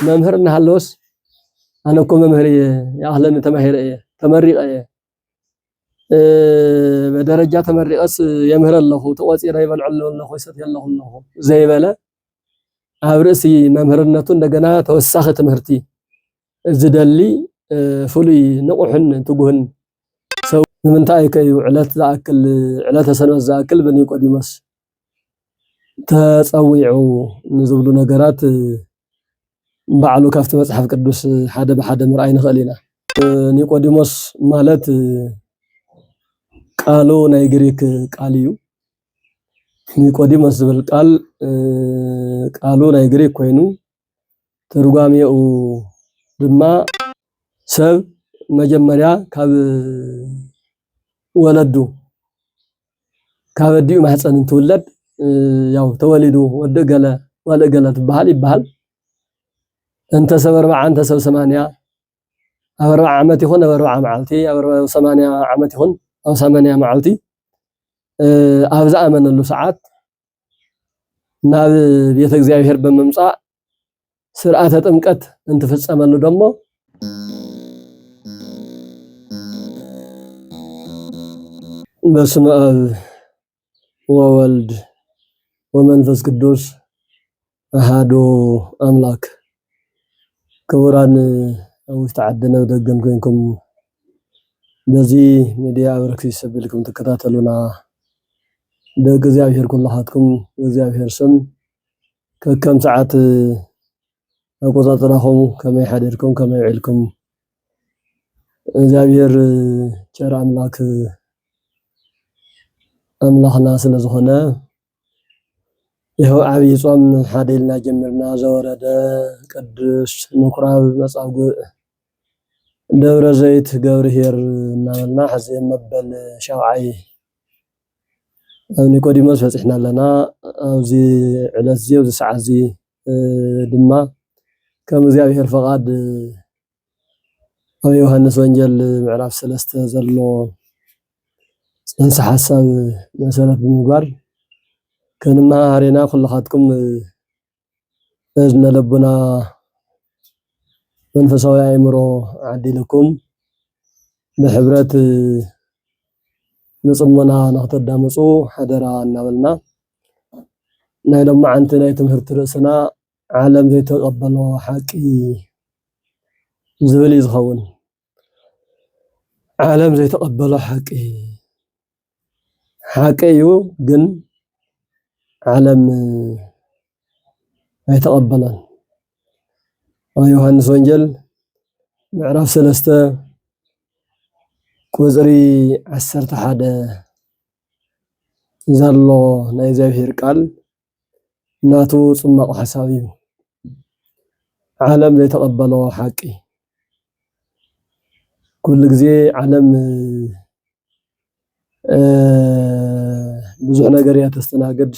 መምህር እናሃለወስ ኣነ እኮ መምህር እየ፣ ይኣኽለኒ፣ ተማሂረ እየ፣ ተመሪቐ እየ፣ እ፣ በደረጃ ተመሪቐስ የምህር ኣለኹ፣ ተቖፂረ ይበልዐሉ ኣለኹ፣ ይሰትየለኹ ኣለኹ ዘይበለ፣ ኣብ ርእሲ መምህርነቱ እንደገና ተወሳኺ ትምህርቲ ዝደሊ፣ እ፣ ፍሉይ ንቑሕን ትጉህን ሰብ። ንምንታይ ከ እዩ ዕለት ዝኣክል፣ ዕለተ ሰንበት ዝኣክል ብኒቆዲሞስ ተጸዊዑ ንዝብሉ ነገራት፣ እ፣ ባዕሉ ካብቲ መጽሓፍ ቅዱስ ሓደ ብሓደ ምርኣይ ንኽእል ኢና። እ፣ ኒቆዲሞስ ማለት፣ እ፣ ቃሉ ናይ ግሪክ ቃል እዩ። ኒቆዲሞስ ዝብል ቃል፣ እ፣ ቃሉ ናይ ግሪክ ኮይኑ፣ ትርጓሜኡ ድማ ሰብ መጀመርያ ካብ ወለዱ፣ ካብ ኣዲኡ ማህፀን እንትውለድ፣ እ፣ ያው ተወሊዱ ወዲ እገለ፣ ጓል እገለ ትበሃል ይበሃል። እንተ ሰብ ኣርብዓ፣ እንተ ሰብ ሰማንያ፣ ኣብ ኣርብዓ ዓመት ይኹን ኣብ ኣርብዓ መዓልቲ፣ ኣብ ኣርብዓ፣ ሰማንያ ዓመት ይኹን ኣብ ሰማንያ መዓልቲ፣ እ፣ ኣብ ዝኣመነሉ ሰዓት ናብ ቤተ እግዚኣብሔር ብምምጻእ ስርዓተ ጥምቀት እንትፍጸመሉ ደሞ፣ በስመ ኣብ ወወልድ ወመንፈስ ቅዱስ ኣሃዱ ኣምላክ። ክቡራን ኣብ ውሽጢ ዓድን ኣብ ደገን ኮይንኩም በዚ ሚድያ ኣበርክቲ ሰቢልኩም ትከታተሉና ደቂ እግዚኣብሔር ኩላኻትኩም ብእግዚኣብሔር ስም ከከም ሰዓት ኣቆጻጽራኹም ከመይ ሓዲርኩም ከመይ ውዒልኩም እግዚኣብሔር ቸር ኣምላክ ኣምላኽና ስለ ዝኾነ ይኸው ዓብዪ ጾም ሓደ ኢልና ጀሚርና ዘወረደ ቅዱስ ምኩራብ መጻጉዕ ደብረ ዘይት ገብርኄር እናበልና ሕዚ መበል ሻውዓይ ኣብ ኒቆዲሞስ በጺሕና ኣለና። ኣብዚ ዕለት እዚ ኣብዚ ሰዓት እዚ ድማ ከም እግዚኣብሔር ፈቓድ ኣብ ዮሃንስ ወንጌል ምዕራፍ ሰለስተ ዘሎ ጽንሰ ሓሳብ መሰረት ብምግባር ክንመሃሃር ኢና። ኩልኻትኩም እዝነ ልቡና መንፈሳዊ ኣእምሮ ዓዲልኩም ብሕብረት ብጽሞና ንክተዳምጹ ሓደራ እናበልና ናይ ሎማዓንቲ ናይ ትምህርቲ ርእስና ዓለም ዘይተቐበሎ ሓቂ ዝብል እዩ ዝኸውን። ዓለም ዘይተቐበሎ ሓቂ፣ ሓቂ እዩ ግን ዓለም ኣይተቐበሎን። ኣብ ዮሃንስ ወንጌል ምዕራፍ ሰለስተ ቁጽሪ ዓሰርተ ሓደ ዘሎ ናይ እግዚኣብሔር ቃል ናቱ ጽማቕ ሓሳብ እዩ። ዓለም ዘይተቐበሎ ሓቂ። ኩሉ ግዜ ዓለም፣ እ፣ ብዙሕ ነገር እያ ተስተናግድ።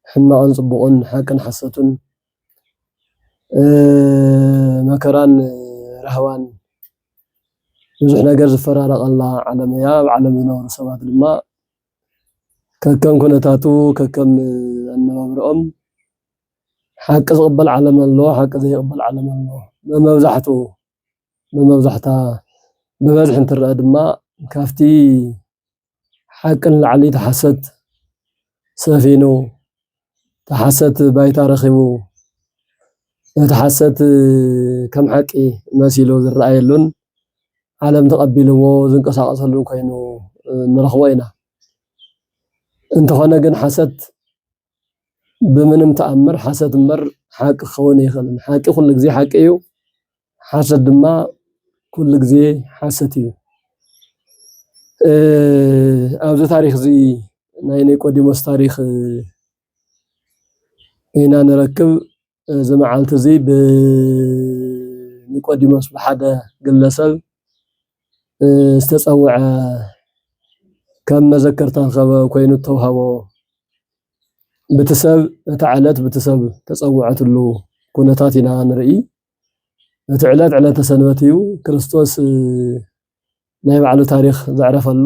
ሕማቕን ጽቡቕን፣ ሓቅን ሓሰቱን፣ እ፣ መከራን ራህዋን ብዙሕ ነገር ዝፈራረቐላ ዓለም እያ። ኣብ ዓለም ዝነብሩ ሰባት ድማ ከከም ኩነታቱ፣ ከከም ኣነባብርኦም ሓቂ ዝቕበል ዓለም ኣሎ፣ ሓቂ ዘይቕበል ዓለም ኣሎ። መመብዛሕትኡ፣ መመብዛሕታ ብበዝሒ እንትረአ ድማ ካብቲ ሓቂ ንላዕሊ እቲ ሓሰት ሰፊኑ፣ እቲ ሓሰት ባይታ ረኺቡ፣ እቲ ሓሰት ከም ሓቂ መሲሉ ዝረኣየሉን ዓለም ተቐቢልዎ ዝንቀሳቐሰሉን ኮይኑ ንረኽቦ ኢና። እንተኾነ ግን ሓሰት ብምንም ተኣምር ሓሰት እምበር ሓቂ ክኸውን ኣይኽእልን። ሓቂ ኩሉ ግዜ ሓቂ እዩ፣ ሓሰት ድማ ኩሉ ግዜ ሓሰት እዩ። እ፣ ኣብዚ ታሪኽ እዚ ናይ ኒቆዲሞስ ታሪኽ ኢና ንረክብ። እዚ መዓልቲ እዚ ብኒቆዲሞስ ብሓደ ግለሰብ፣ እ፣ ዝተጸውዐ ከም መዘከርታ ዝኸበ ኮይኑ እተውሃቦ ብቲ ሰብ፣ እታ ዕለት ብቲ ሰብ ተጸውዐትሉ ኩነታት ኢና ንርኢ። እቲ ዕለት ዕለተ ሰንበት እዩ። ክርስቶስ፣ እ፣ ናይ ባዕሉ ታሪኽ ዘዕረፈሉ፣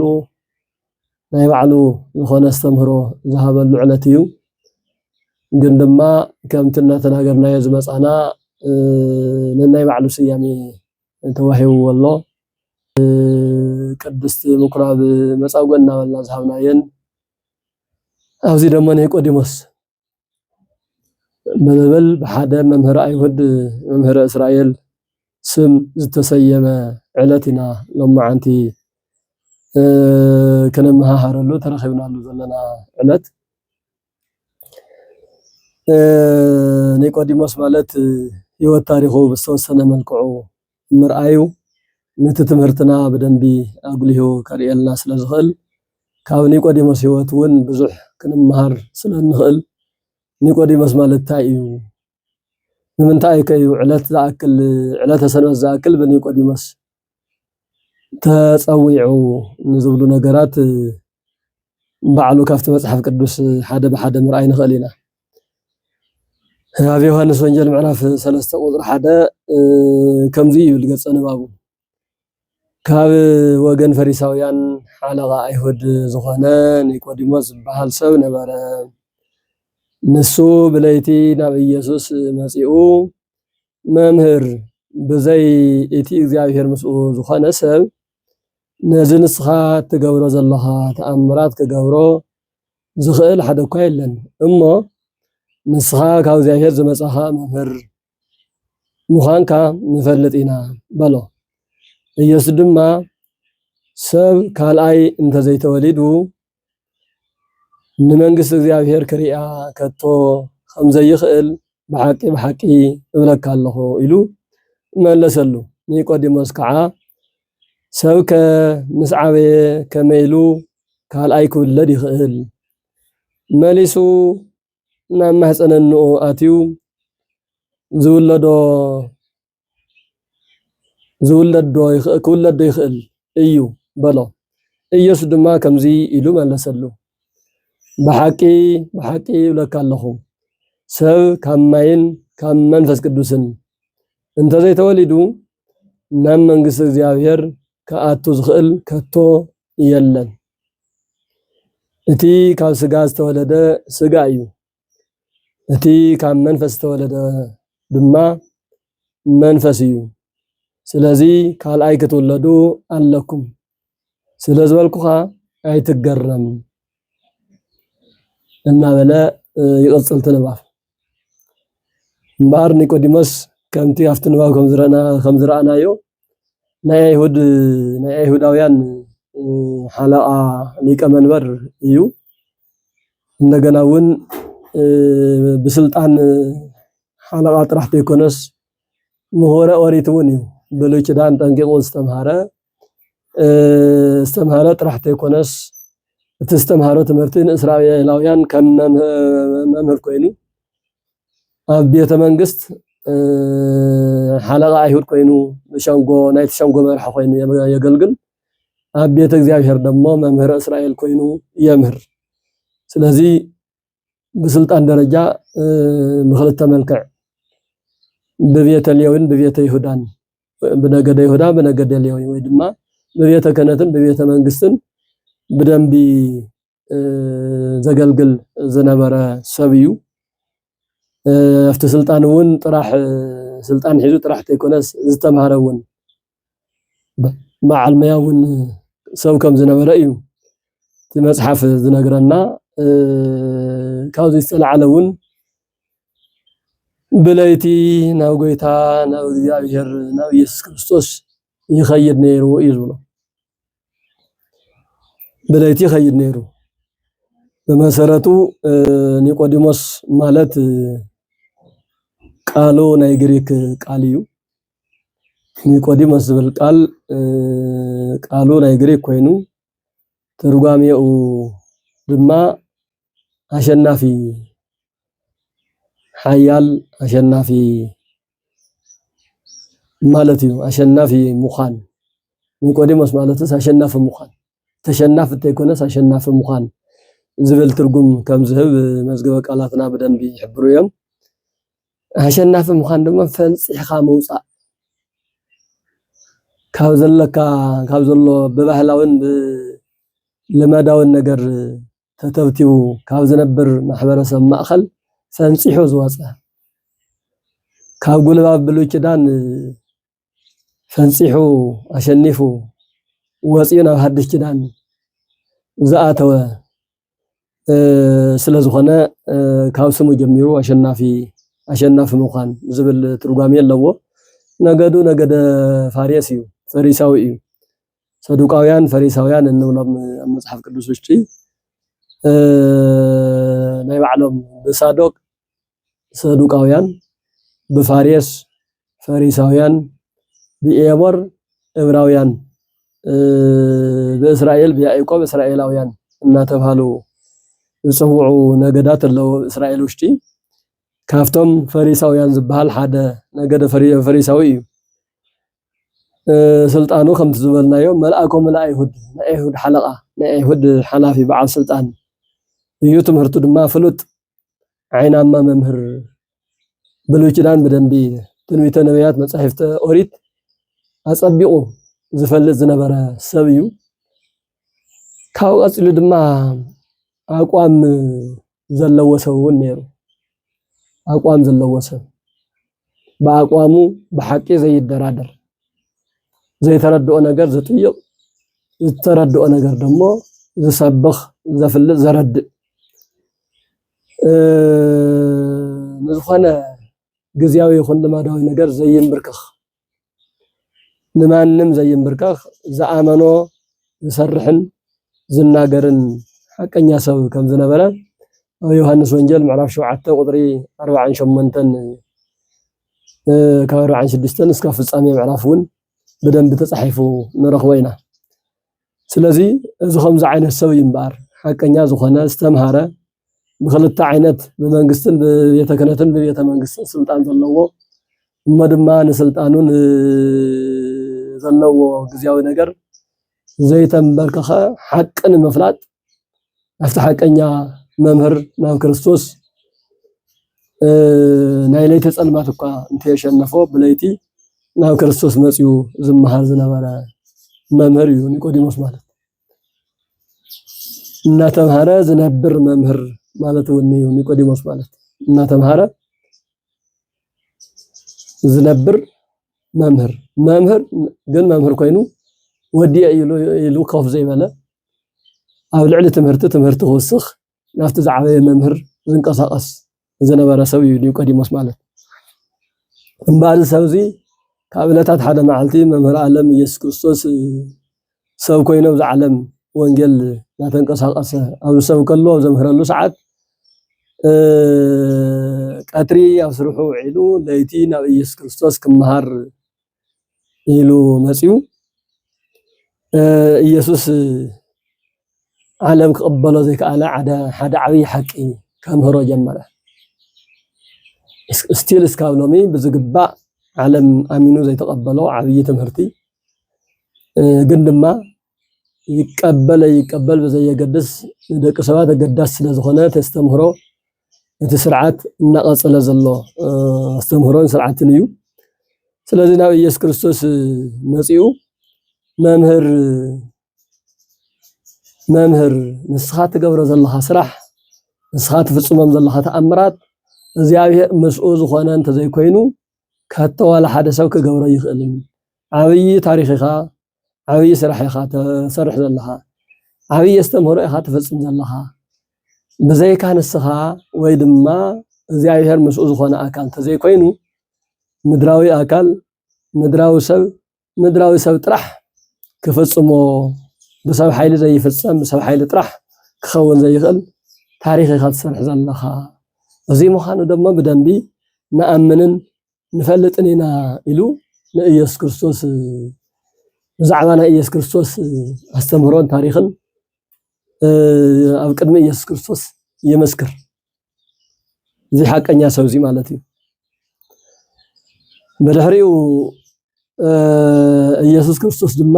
ናይ ባዕሉ ዝኾነ ኣስተምህሮ ዝሃበሉ ዕለት እዩ። ግን ድማ ከምቲ እናተናገርናዮ ዝመጻና ነናይ ባዕሉ ስያሜ ተዋሂብዎ ኣሎ። ቅድስቲ ምኩራብ መጻጉዕ እናበልና ዝሃብናየን፣ ኣብዚ ደሞ ኒቆዲሞስ ብዝብል ብሓደ መምህር ኣይሁድ መምህር እስራኤል ስም ዝተሰየመ ዕለት ኢና ሎማዓንቲ ክንመሃሃረሉ ተረኺብናሉ ዘለና ዕለት። ኒቆዲሞስ ማለት ህይወት ታሪኹ ብዝተወሰነ መልክዑ ምርኣዩ ነቲ ትምህርትና ብደንቢ ኣጉሊሁ ከርእየልና ስለ ዝኽእል፣ ካብ ኒቆዲሞስ ህይወት እውን ብዙሕ ክንመሃር ስለ እንኽእል፣ ኒቆዲሞስ ማለት እንታይ እዩ? ንምንታይ ከ እዩ ዕለት ዝኣክል፣ ዕለተ ሰንበት ዝኣክል ብኒቆዲሞስ ተጸዊዑ ንዝብሉ ነገራት ባዕሉ ካብቲ መጽሓፍ ቅዱስ ሓደ ብሓደ ምርኣይ ንኽእል ኢና። ኣብ ዮሃንስ ወንጌል ምዕራፍ ሰለስተ ቁጽሪ ሓደ ከምዚ እዩ ዝብል ገጸ ንባቡ። ካብ ወገን ፈሪሳውያን ሓለቓ ኣይሁድ ዝኾነ ኒቆዲሞስ ዝበሃል ሰብ ነበረ። ንሱ ብለይቲ ናብ ኢየሱስ መጺኡ፣ "መምህር፣ ብዘይ እቲ እግዚኣብሔር ምስኡ ዝኾነ ሰብ ነዚ ንስኻ እትገብሮ ዘለኻ ተኣምራት ክገብሮ ዝኽእል ሓደ እኳ የለን። እሞ ንስኻ ካብ እግዚኣብሔር ዝመጻኻ መምህር ምዃንካ ንፈልጥ ኢና" በሎ። ኢየሱስ ድማ፣ "ሰብ ካልኣይ እንተዘይተወሊዱ ንመንግስቲ እግዚኣብሔር ክሪኣ ከቶ ከም ዘይኽእል ብሓቂ ብሓቂ እብለካ ኣለኹ" ኢሉ መለሰሉ። ኒቆዲሞስ ከዓ፣ "ሰብከ ምስ ዓበየ ከመይ ኢሉ ካልኣይ ክውለድ ይኽእል?" መሊሱ ናብ ማህፀነ እንኡ ኣትዩ ዝውለዶ ዝውለድ ዶ ይኽ-፣ ክውለድ ዶ ይኽእል እዩ በሎ። ኢየሱስ ድማ ከምዚ ኢሉ መለሰሉ፣ "ብሓቂ ብሓቂ ይብለካ ኣለኹ፣ ሰብ ካብ ማይን ካብ መንፈስ ቅዱስን እንተዘይተወሊዱ ናብ መንግስቲ እግዚኣብሔር ክኣቱ ዝኽእል ከቶ የለን። እቲ ካብ ስጋ ዝተወለደ ስጋ እዩ፣ እቲ ካብ መንፈስ ዝተወለደ ድማ መንፈስ እዩ። ስለዚ ካልኣይ ክትውለዱ ኣለኩም ስለ ዝበልኩኻ ኣይትገረም" እናበለ፣ እ፣ ይቕጽል እቲ ንባብ። እምበኣር ኒቆዲሞስ ከምቲ ኣብቲ ንባብ ከም ዝረኣና-፣ ከም ዝረኣናዮ ናይ ኣይሁድ፣ ናይ ኣይሁዳውያን፣ እ፣ ሓለቓ ሊቀ መንበር እዩ። እንደገና እውን፣ እ፣ ብስልጣን ሓለቓ ጥራሕ ዘይኮነስ ምሁረ ኦሪት እውን እዩ። ብሉይ ኪዳን ጠንቂቑ ዝተምሃረ፣ እ፣ ዝተምሃረ ጥራሕ ዘይኮነስ እቲ ዝተምሃሮ ትምህርቲ ንእስራኤላውያን ከም መምህ-፣ መምህር ኮይኑ ኣብ ቤተ መንግስት፣ እ፣ ሓለቓ ኣይሁድ ኮይኑ፣ ሸንጎ፣ ናይቲ ሸንጎ መራሒ ኮይኑ የመ-፣ የገልግል። ኣብ ቤተ እግዚኣብሔር ደሞ መምህረ እስራኤል ኮይኑ የምህር። ስለዚ ብስልጣን ደረጃ፣ እ፣ ብክልተ መልክዕ፣ ብቤተ ሌዊን ብቤተ ይሁዳን፣ ብነገደ ይሁዳ፣ ብነገደ ሌዊ፣ ወይ ድማ ብቤተ ክህነትን ብቤተ መንግስትን ብደንቢ፣ እ፣ ዘገልግል ዝነበረ ሰብ እዩ። እ፣ ኣብቲ ስልጣን እውን ጥራሕ፣ እ፣ ስልጣን ሒዙ ጥራሕ ዘይኮነስ ዝተምሃረ እውን በ-፣ በዓል ሞያ እውን ሰብ ከም ዝነበረ እዩ እቲ መጽሓፍ ዝነግረና። እ፣ ካብዚ ዝተላዕለ እውን ብለይቲ ናብ ጎይታ፣ ናብ እግዚኣብሔር፣ ናብ ኢየሱስ ክርስቶስ ይኸይድ ነይሩ እዩ ዝብሎ። ብለይቲ ይኸይድ ነይሩ። ብመሰረቱ፣ እ፣ ኒቆዲሞስ ማለት፣ እ፣ ቃሉ ናይ ግሪክ ቃል እዩ። ኒቆዲሞስ ዝብል ቃል፣ እ፣ ቃሉ ናይ ግሪክ ኮይኑ ትርጓሜኡ ድማ ኣሸናፊ፣ ሓያል፣ ኣሸናፊ ማለት እዩ። ኣሸናፊ ምዃን፣ ኒቆዲሞስ ማለትስ ኣሸናፊ ምዃን፣ ተሸናፊ እንተይኮነስ ኣሸናፊ ምዃን ዝብል ትርጉም ከም ዝህብ መዝገበ ቃላትና ብደንቢ ይሕብሩ እዮም። ኣሸናፊ ምዃን ድማ ፈንፂሕኻ ምውፃእ፣ ካብ ዘለካ፣ ካብ ዘሎ ብባህላውን ብልማዳውን ነገር ተተብቲቡ ካብ ዝነብር ማሕበረሰብ ማእኸል ፈንፂሑ ዝወፀ፣ ካብ ጉልባብ ብሉይ ኪዳን ፈንፂሑ ኣሸኒፉ ወፂኡ ናብ ሓድሽ ኪዳን ዝኣተወ ስለ ዝኾነ ካብ ስሙ ጀሚሩ ኣሸናፊ ኣሸናፊ ምዃን ዝብል ትርጓሜ ኣለዎ። ነገዱ ነገደ ፋሬስ እዩ፣ ፈሪሳዊ እዩ። ሰዱቃውያን ፈሪሳውያን እንብሎም ኣብ መጽሓፍ ቅዱስ ውሽጢ ናይ ባዕሎም ብሳዶቅ ሰዱቃውያን፣ ብፋሬስ ፈሪሳውያን፣ ብኤቦር እብራውያን፣ ብእስራኤል ብያዕቆብ እስራኤላውያን እናተብሃሉ ዝጽውዑ ነገዳት ኣለዉ። እስራኤል ውሽጢ ካብቶም ፈሪሳውያን ዝበሃል ሓደ ነገደ ፈሪሳዊ እዩ። ስልጣኑ ከምቲ ዝበልናዮ መልኣኮም ለኣይሁድ፣ ናይ ኣይሁድ ሓለቓ፣ ናይ ኣይሁድ ሓላፊ በዓል ስልጣን እዩ። ትምህርቱ ድማ ፍሉጥ ዓይናማ መምህር፣ ብሉይ ኪዳን ብደንቢ ትንቢተ ነቢያት መጻሕፍተ ኦሪት ኣጸቢቑ ዝፈልጥ ዝነበረ ሰብ እዩ። ካብኡ ቀጺሉ ድማ ኣቋም ዘለዎ ሰብ እውን ነይሩ። ኣቋም ዘለዎ ሰብ፣ ብኣቋሙ ብሓቂ ዘይደራደር፣ ዘይተረድኦ ነገር ዝጥይቕ፣ ዝተረድኦ ነገር ደሞ ዝሰብኽ፣ ዘፍልጥ፣ ዘረድእ፣ ንዝኾነ ግዝያዊ ይኹን ልማዳዊ ነገር ዘይንብርከኽ፣ ንማንም ዘይንብርከኽ፣ ዝኣመኖ ዝሰርሕን ዝናገርን ሓቀኛ ሰብ ከም ዝነበረ ኣብ ዮሃንስ ወንጌል ምዕራፍ ሸውዓተ ቁጽሪ ኣርባዓን ሸሞንተን፣ ካብ ኣርባዓን ሽዱሽተን እስካብ ፍጻሜ ምዕራፍ እውን ብደንቢ ተጻሒፉ ንረኽቦ ኢና። ስለዚ እዚ ከምዚ ዓይነት ሰብ እዩ እምበኣር ሓቀኛ ዝኾነ ዝተምሃረ፣ ብኽልተ ዓይነት ብመንግስትን ብቤተ ክህነትን ብቤተ መንግስትን ስልጣን ዘለዎ፣ እሞ ድማ ንስልጣኑ ንዘለዎ ግዝያዊ ነገር ዘይተንበርከኸ ሓቂ ንምፍላጥ ናብቲ ሓቀኛ መምህር ናብ ክርስቶስ ናይ ለይቲ ጸልማት እኳ እንተየሸነፎ ብለይቲ ናብ ክርስቶስ መጺኡ ዝመሃር ዝነበረ መምህር እዩ ኒቆዲሞስ ማለት። እናተምሃረ ዝነብር መምህር ማለት እውን እዩ ኒቆዲሞስ ማለት። እናተምሃረ ዝነብር መምህር፣ መምህር ግን መምህር ኮይኑ ወዲየ ኢሉ ኢሉ ኮፍ ዘይበለ፣ ኣብ ልዕሊ ትምህርቲ ትምህርቲ ክውስኽ፣ ናብቲ ዝዓበየ መምህር ዝንቀሳቐስ ዝነበረ ሰብ እዩ ኒቆዲሞስ ማለት። እምበኣር እዚ ሰብ እዚ ካብ ዕለታት ሓደ መዓልቲ መምህር ዓለም ኢየሱስ ክርስቶስ ሰብ ኮይኑ ኣብዚ ዓለም ወንጌል እናተንቀሳቐሰ ኣብ ዝሰብከሉ ኣብ ዘምህረሉ ሰዓት ቀትሪ ኣብ ስርሑ ውዒሉ ለይቲ ናብ ኢየሱስ ክርስቶስ ክመሃር ኢሉ መጺኡ። ኢየሱስ ዓለም ክቕበሎ ዘይከኣለ ሓደ ሓደ ዓብዪ ሓቂ ከምህሮ ጀመረ። ስቲል እስካብ ሎሚ ብዝግባእ ዓለም ኣሚኑ ዘይተቐበሎ ዓብዪ ትምህርቲ፣ ግን ድማ ይቀበል ኣይቀበል ብዘየገድስ ንደቂ ሰባት ኣገዳሲ ስለ ዝኾነ እቲ ኣስተምህሮ፣ እቲ ስርዓት እናቐጸለ ዘሎ ኣስተምህሮን ስርዓትን እዩ። ስለዚ ናብ ኢየሱስ ክርስቶስ መጺኡ መምህር መምህር ንስኻ ትገብሮ ዘለኻ ስራሕ፣ ንስኻ ትፍጽሞም ዘለኻ ተኣምራት እግዚኣብሔር ምስኡ ዝኾነ እንተዘይኮይኑ ከቶ ዋላ ሓደ ሰብ ክገብሮ ይኽእልን። ዓብዪ ታሪኽ ኢኻ፣ ዓብዪ ስራሕ ኢኻ ተሰርሕ ዘለኻ፣ ዓብዪ ኣስተምህሮ ኢኻ ትፍጽም ዘለኻ። ብዘይካ ንስኻ ወይ ድማ እግዚኣብሔር ምስኡ ዝኾነ ኣካል እንተዘይኮይኑ ምድራዊ ኣካል፣ ምድራዊ ሰብ፣ ምድራዊ ሰብ ጥራሕ ክፍጽሞ፣ ብሰብ ሓይሊ ዘይፍጸም፣ ብሰብ ሓይሊ ጥራሕ ክኸውን ዘይኽእል ታሪኽ ኢኻ ትሰርሕ ዘለኻ። እዚ ምዃኑ ደሞ ብደንቢ ንኣምንን ንፈልጥን ኢና ኢሉ ንኢየሱስ ክርስቶስ፣ ብዛዕባ ናይ ኢየሱስ ክርስቶስ ኣስተምህሮን ታሪኽን ኣብ ቅድሚ ኢየሱስ ክርስቶስ ይምስክር። እዚ ሓቀኛ ሰብ እዚ ማለት እዩ። ብድሕሪኡ ኢየሱስ ክርስቶስ ድማ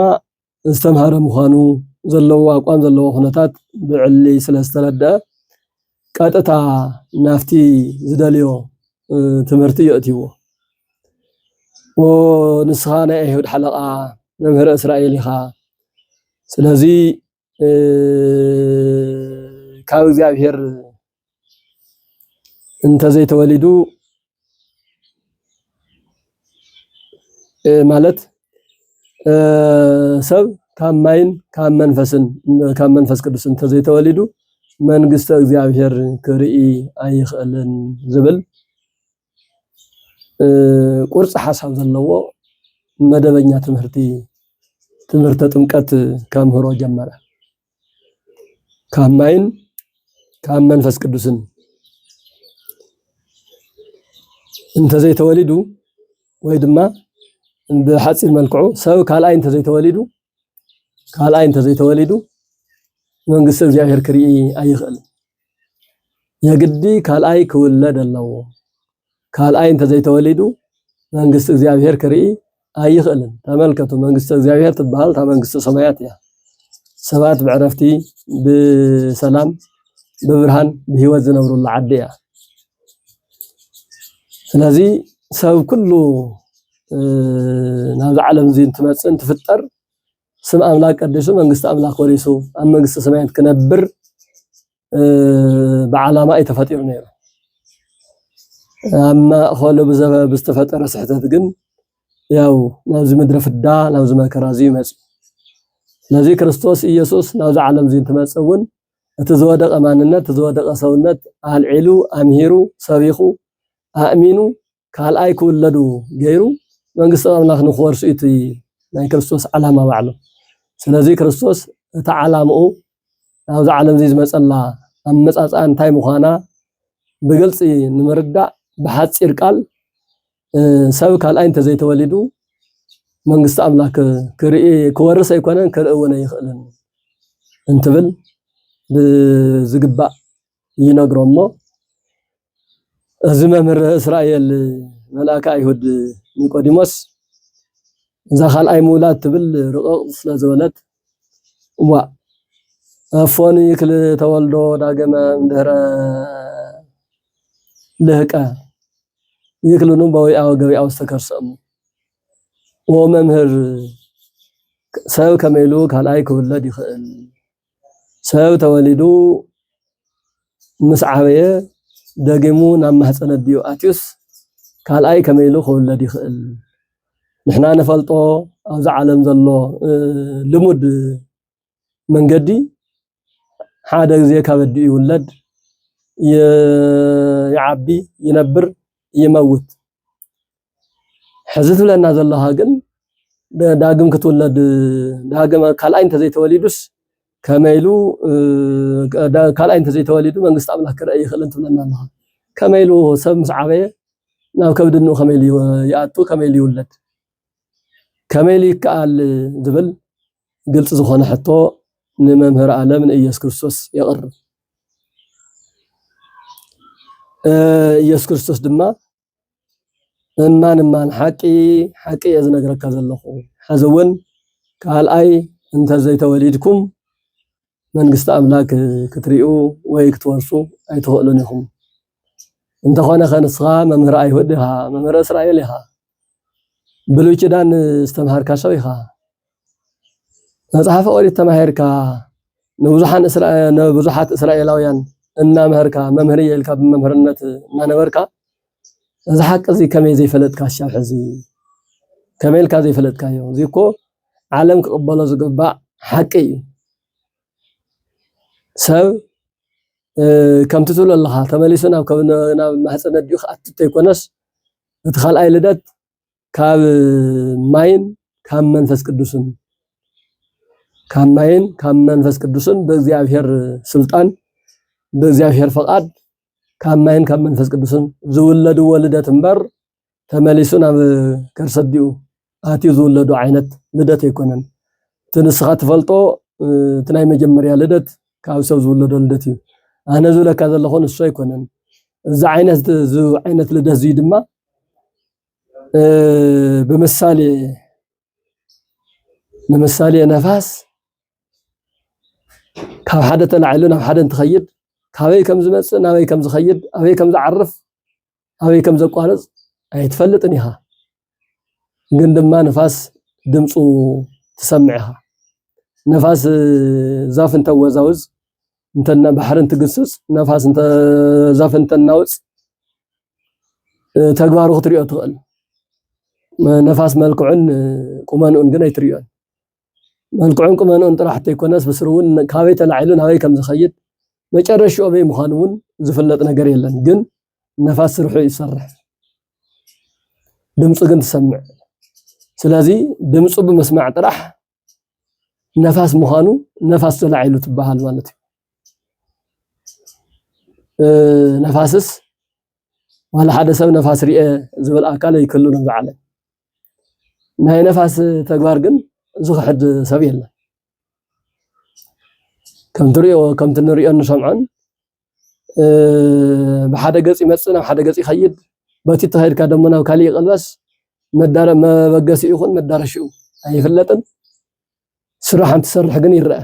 ዝተምሃረ ምዃኑ፣ ዘለዎ ኣቋም ዘለዎ ኩነታት ብዕሊ ስለ ዝተረድአ ቀጥታ ናብቲ ዝደልዮ ትምህርቲ የእትይዎ። ንስኻ ናይ ኣይሁድ ሓለቓ መምህር እስራኤል ኢኻ፣ ስለዚ ካብ እግዚኣብሔር እንተዘይተወሊዱ ማለት ሰብ ካብ ማይን ካብ መንፈስን ካብ መንፈስ ቅዱስ እንተዘይተወሊዱ መንግስተ እግዚኣብሔር ክርኢ ኣይኽእልን ዝብል ቁርፂ ሓሳብ ዘለዎ መደበኛ ትምህርቲ ትምህርተ ጥምቀት ከምህሮ ጀመረ። ካብ ማይን ካብ መንፈስ ቅዱስን እንተዘይተወሊዱ ወይ ድማ ብሓፂር መልክዑ ሰብ ካልኣይ እንተዘይተወሊዱ ካልኣይ እንተዘይተወሊዱ መንግስቲ እግዚኣብሔር ክርኢ ኣይኽእልን። የግዲ ካልኣይ ክውለድ ኣለዎ። ካልኣይ እንተዘይተወሊዱ መንግስቲ እግዚኣብሔር ክርኢ ኣይኽእልን። ተመልከቱ፣ መንግስቲ እግዚኣብሔር ትበሃል እታ መንግስቲ ሰማያት እያ። ሰባት ብዕረፍቲ ብሰላም ብብርሃን ብህይወት ዝነብሩላ ዓዲ እያ። ስለዚ ሰብ ኩሉ ናብዚ ዓለም እዚ እንትመፅእ እንትፍጠር ስም ኣምላክ ቀዲሱ መንግስቲ ኣምላክ ወሪሱ ኣብ መንግስቲ ሰማያት ክነብር ብዓላማ እዩ ተፈጢሩ ነይሩ። ኣብ ማእኸሉ ብዝተፈጠረ ስሕተት ግን ያው ናብዚ ምድሪ ፍዳ ናብዚ መከራ እዚ ይመፅእ። ስለዚ ክርስቶስ ኢየሱስ ናብዚ ዓለም እዚ እንትመፅእ እውን እቲ ዝወደቀ ማንነት እቲ ዝወደቀ ሰውነት ኣልዒሉ ኣምሂሩ ሰቢኹ ኣእሚኑ ካልኣይ ክውለዱ ገይሩ መንግስቲ ኣምላኽ ንክወርሱ እዩ እቲ ናይ ክርስቶስ ዓላማ ባዕሉ። ስለዚ ክርስቶስ እቲ ዓላምኡ ናብዚ ዓለም እዚ ዝመፀላ ኣመፃፅኣ እንታይ ምዃና ብግልፂ ንምርዳእ ብሓፂር ቃል ሰብ ካልኣይ እንተዘይተወሊዱ መንግስቲ ኣምላክ ክርኢ ክወርስ ኣይኮነን ክርኢ እውን ኣይኽእልን እንትብል ብዝግባእ ይነግሮ እሞ እዚ መምህር እስራኤል መልኣከ ኣይሁድ ኒቆዲሞስ እዛ ካልኣይ ምውላድ ትብል ርቕቕ ስለ ዝበለት እዋ እፎን ይክል ተወልዶ ዳግመ እንድህረ ልህቀ ይክልኑ በዊኣ ወገቢኣ ውስተ ከርሰ እሙ። ኦ መምህር ሰብ ከመይ ኢሉ ካልኣይ ክውለድ ይኽእል? ሰብ ተወሊዱ ምስ ዓበየ ደጊሙ ናብ ማህፀን ኣዲኡ ኣትዩስ ካልኣይ ከመይ ኢሉ ክውለድ ይኽእል? ንሕና ንፈልጦ ኣብዚ ዓለም ዘሎ ልሙድ መንገዲ ሓደ ግዜ ካብ ኣዲኡ ይውለድ፣ ይዓቢ፣ ይነብር፣ ይመውት። ሕዚ ትብለና ዘለኻ ግን ዳግም ክትውለድ ዳግም ካልኣይ እንተዘይተወሊዱስ ከመይ ኢሉ ካልኣይ እንተዘይተወሊዱ መንግስቲ ኣምላኽ ክረአ ይኽእልን ትብለና ኣለኻ። ከመይ ኢሉ ሰብ ምስ ዓበየ ናብ ከብዲ እንኡ ከመይ ኢሉ ይኣቱ፣ ከመይ ኢሉ ይውለድ፣ ከመይ ኢሉ ይከኣል ዝብል ግልፂ ዝኾነ ሕቶ ንመምህር ኣለም ንኢየሱስ ክርስቶስ የቕርብ። ኢየሱስ ክርስቶስ ድማ እማን እማን ሓቂ ሓቂ እየ ዝነግረካ ዘለኹ፣ ሕዚ እውን ካልኣይ እንተዘይተወሊድኩም መንግስቲ ኣምላክ ክትሪኡ ወይ ክትወርሱ ኣይትኽእሉን ኢኹም። እንተኾነ ከ ንስኻ መምህር ኣይሁድ ኢኻ፣ መምህር እስራኤል ኢኻ፣ ብሉይ ኪዳን ዝተምሃርካ ሰብ ኢኻ፣ መፅሓፈ ኦሪት ተማሂርካ ንብዙሓት እስራኤላውያን እናምሀርካ መምህር እየ ኢልካ ብመምህርነት እናነበርካ እዚ ሓቂ እዚ ከመይ ዘይፈለጥካ ሻብ ሕዚ ከመይ ኢልካ ዘይፈለጥካዮ? እዚ እኮ ዓለም ክቕበሎ ዝግባእ ሓቂ እዩ። ሰብ ከምቲ ትብሎ ኣለኻ ተመሊሱ ናብ ማህፀን ኣዲኡ ክኣቱ እንተይኮነስ እቲ ካልኣይ ልደት ካብ ማይን ካብ መንፈስ ቅዱስን ካብ ማይን ካብ መንፈስ ቅዱስን ብእግዚኣብሔር ስልጣን ብእግዚኣብሔር ፈቓድ ካብ ማይን ካብ መንፈስ ቅዱስን ዝውለድዎ ልደት እምበር ተመሊሱ ናብ ከርሰ ኣዲኡ ኣትዩ ዝውለዶ ዓይነት ልደት ኣይኮነን። እቲ ንስኻ ትፈልጦ እቲ ናይ መጀመርያ ልደት ካብ ሰብ ዝውለዶ ልደት እዩ። ኣነ ዝብለካ ዘለኹ ንሱ ኣይኮነን። እዚ ዓይነት እዚ ዓይነት ልደት እዚ ድማ ብምሳሌ ንምሳሌ ነፋስ ካብ ሓደ ተላዒሉ ናብ ሓደ እንትኸይድ ካበይ ከም ዝመፅእ ናበይ ከም ዝኸይድ ኣበይ ከም ዝዓርፍ ኣበይ ከም ዘቋርፅ ኣይትፈልጥን ኢኻ። ግን ድማ ንፋስ ድምፁ ትሰምዕ ኢኻ። ነፋስ ዛፍ እንተወዛውዝ እንተ ባሕሪ እንትግስፅ ነፋስ ዛፍ እንተናውፅ ተግባሩ ክትሪኦ ትኽእል። ነፋስ መልክዑን ቁመንኡን ግን ኣይትርእዮን። መልክዑን ቁመንኡን ጥራሕ እንተይኮነስ ብስሩ እውን ካበይ ተላዒሉ ናበይ ከም ዝኸይድ መጨረሽኡ ኣበይ ምዃኑ እውን ዝፍለጥ ነገር የለን። ግን ነፋስ ስርሑ ይሰርሕ፣ ድምፁ ግን ትሰምዕ። ስለዚ ድምፁ ብምስማዕ ጥራሕ ነፋስ ምዃኑ ነፋስ ተላዒሉ ትበሃል ማለት እዩ። ነፋስስ ዋላ ሓደ ሰብ ነፋስ ርኤ ዝብል ኣካል ኣይክህሉን ኣብዚ ዓለም። ናይ ነፋስ ተግባር ግን ዝኽሕድ ሰብ የለን። ከምቲ ሪኦ ከምቲ ንሪኦ ንሰምዖን ብሓደ ገፅ ይመፅእ ናብ ሓደ ገፅ ይኸይድ። በቲ ተኸይድካ ደሞ ናብ ካሊእ ይቕልበስ። መበገሲኡ ይኹን መዳረሽኡ ኣይፍለጥን። ስራሕ እንትሰርሕ ግን ይረአ።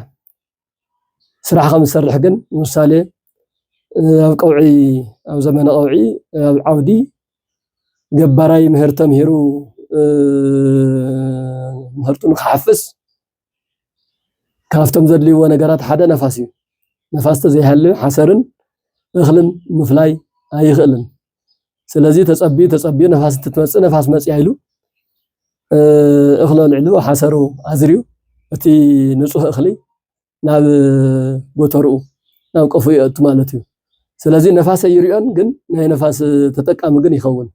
ስራሕ ከም ዝሰርሕ ግን ምሳሌ ኣብ ቀውዒ ኣብ ዘመነ ቀውዒ ኣብ ዓውዲ ገባራይ ምህር ተምሂሩ ምህርቱ ንክሓፍስ ካብቶም ዘድልይዎ ነገራት ሓደ ነፋስ እዩ። ነፋስ ተዘይሃልዩ ሓሰርን እኽልን ምፍላይ ኣይኽእልን። ስለዚ ተጸቢዩ ተጸቢዩ ነፋስ እንትትመጽእ ነፋስ መጽያ ኢሉ እኽሊ ኣልዒሉ ሓሰሩ ኣዝርዩ እቲ ንጹህ እኽሊ ናብ ጎተርኡ ናብ ቀፉ የእቱ ማለት እዩ። ስለዚ ነፋስ ኣይርዮን ግን ናይ ነፋስ ተጠቃሚ ግን ይኸውን።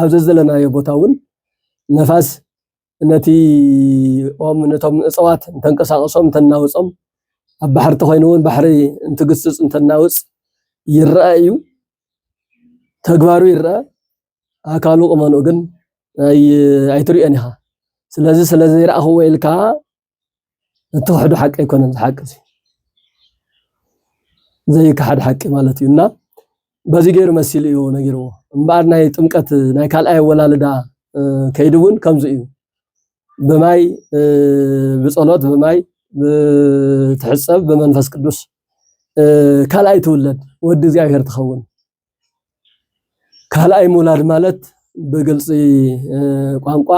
ኣብ ዘዘለናዮ ቦታ እውን ነፋስ ነቲ ኦም ነቶም እፅዋት እንተንቀሳቕሶም እንተናውፆም ኣብ ባሕሪ ተኮይኑ እውን ባሕሪ እንትግስፅ እንተናውፅ ይረአ እዩ። ተግባሩ ይረአ፣ ኣካሉ ቁመንኡ ግን ኣይትሪኦን ኢኻ። ስለዚ ስለዘይረኣኽዎ ኢልካ እትኽሕዱ ሓቂ ኣይኮነን። ዝሓቂ ዘይከሓድ ሓቂ ማለት እዩ። እና በዚ ገይሩ መሲሉ እዩ ነጊርዎ። እምበኣር ናይ ጥምቀት ናይ ካልኣይ ኣወላልዳ ከይዱ እውን ከምዚ እዩ። ብማይ ብጸሎት ብማይ ብትሕጸብ ብመንፈስ ቅዱስ ካልኣይ ትውለድ ወዲ እግዚኣብሔር ትኸውን። ካልኣይ ምውላድ ማለት ብግልጺ ቋንቋ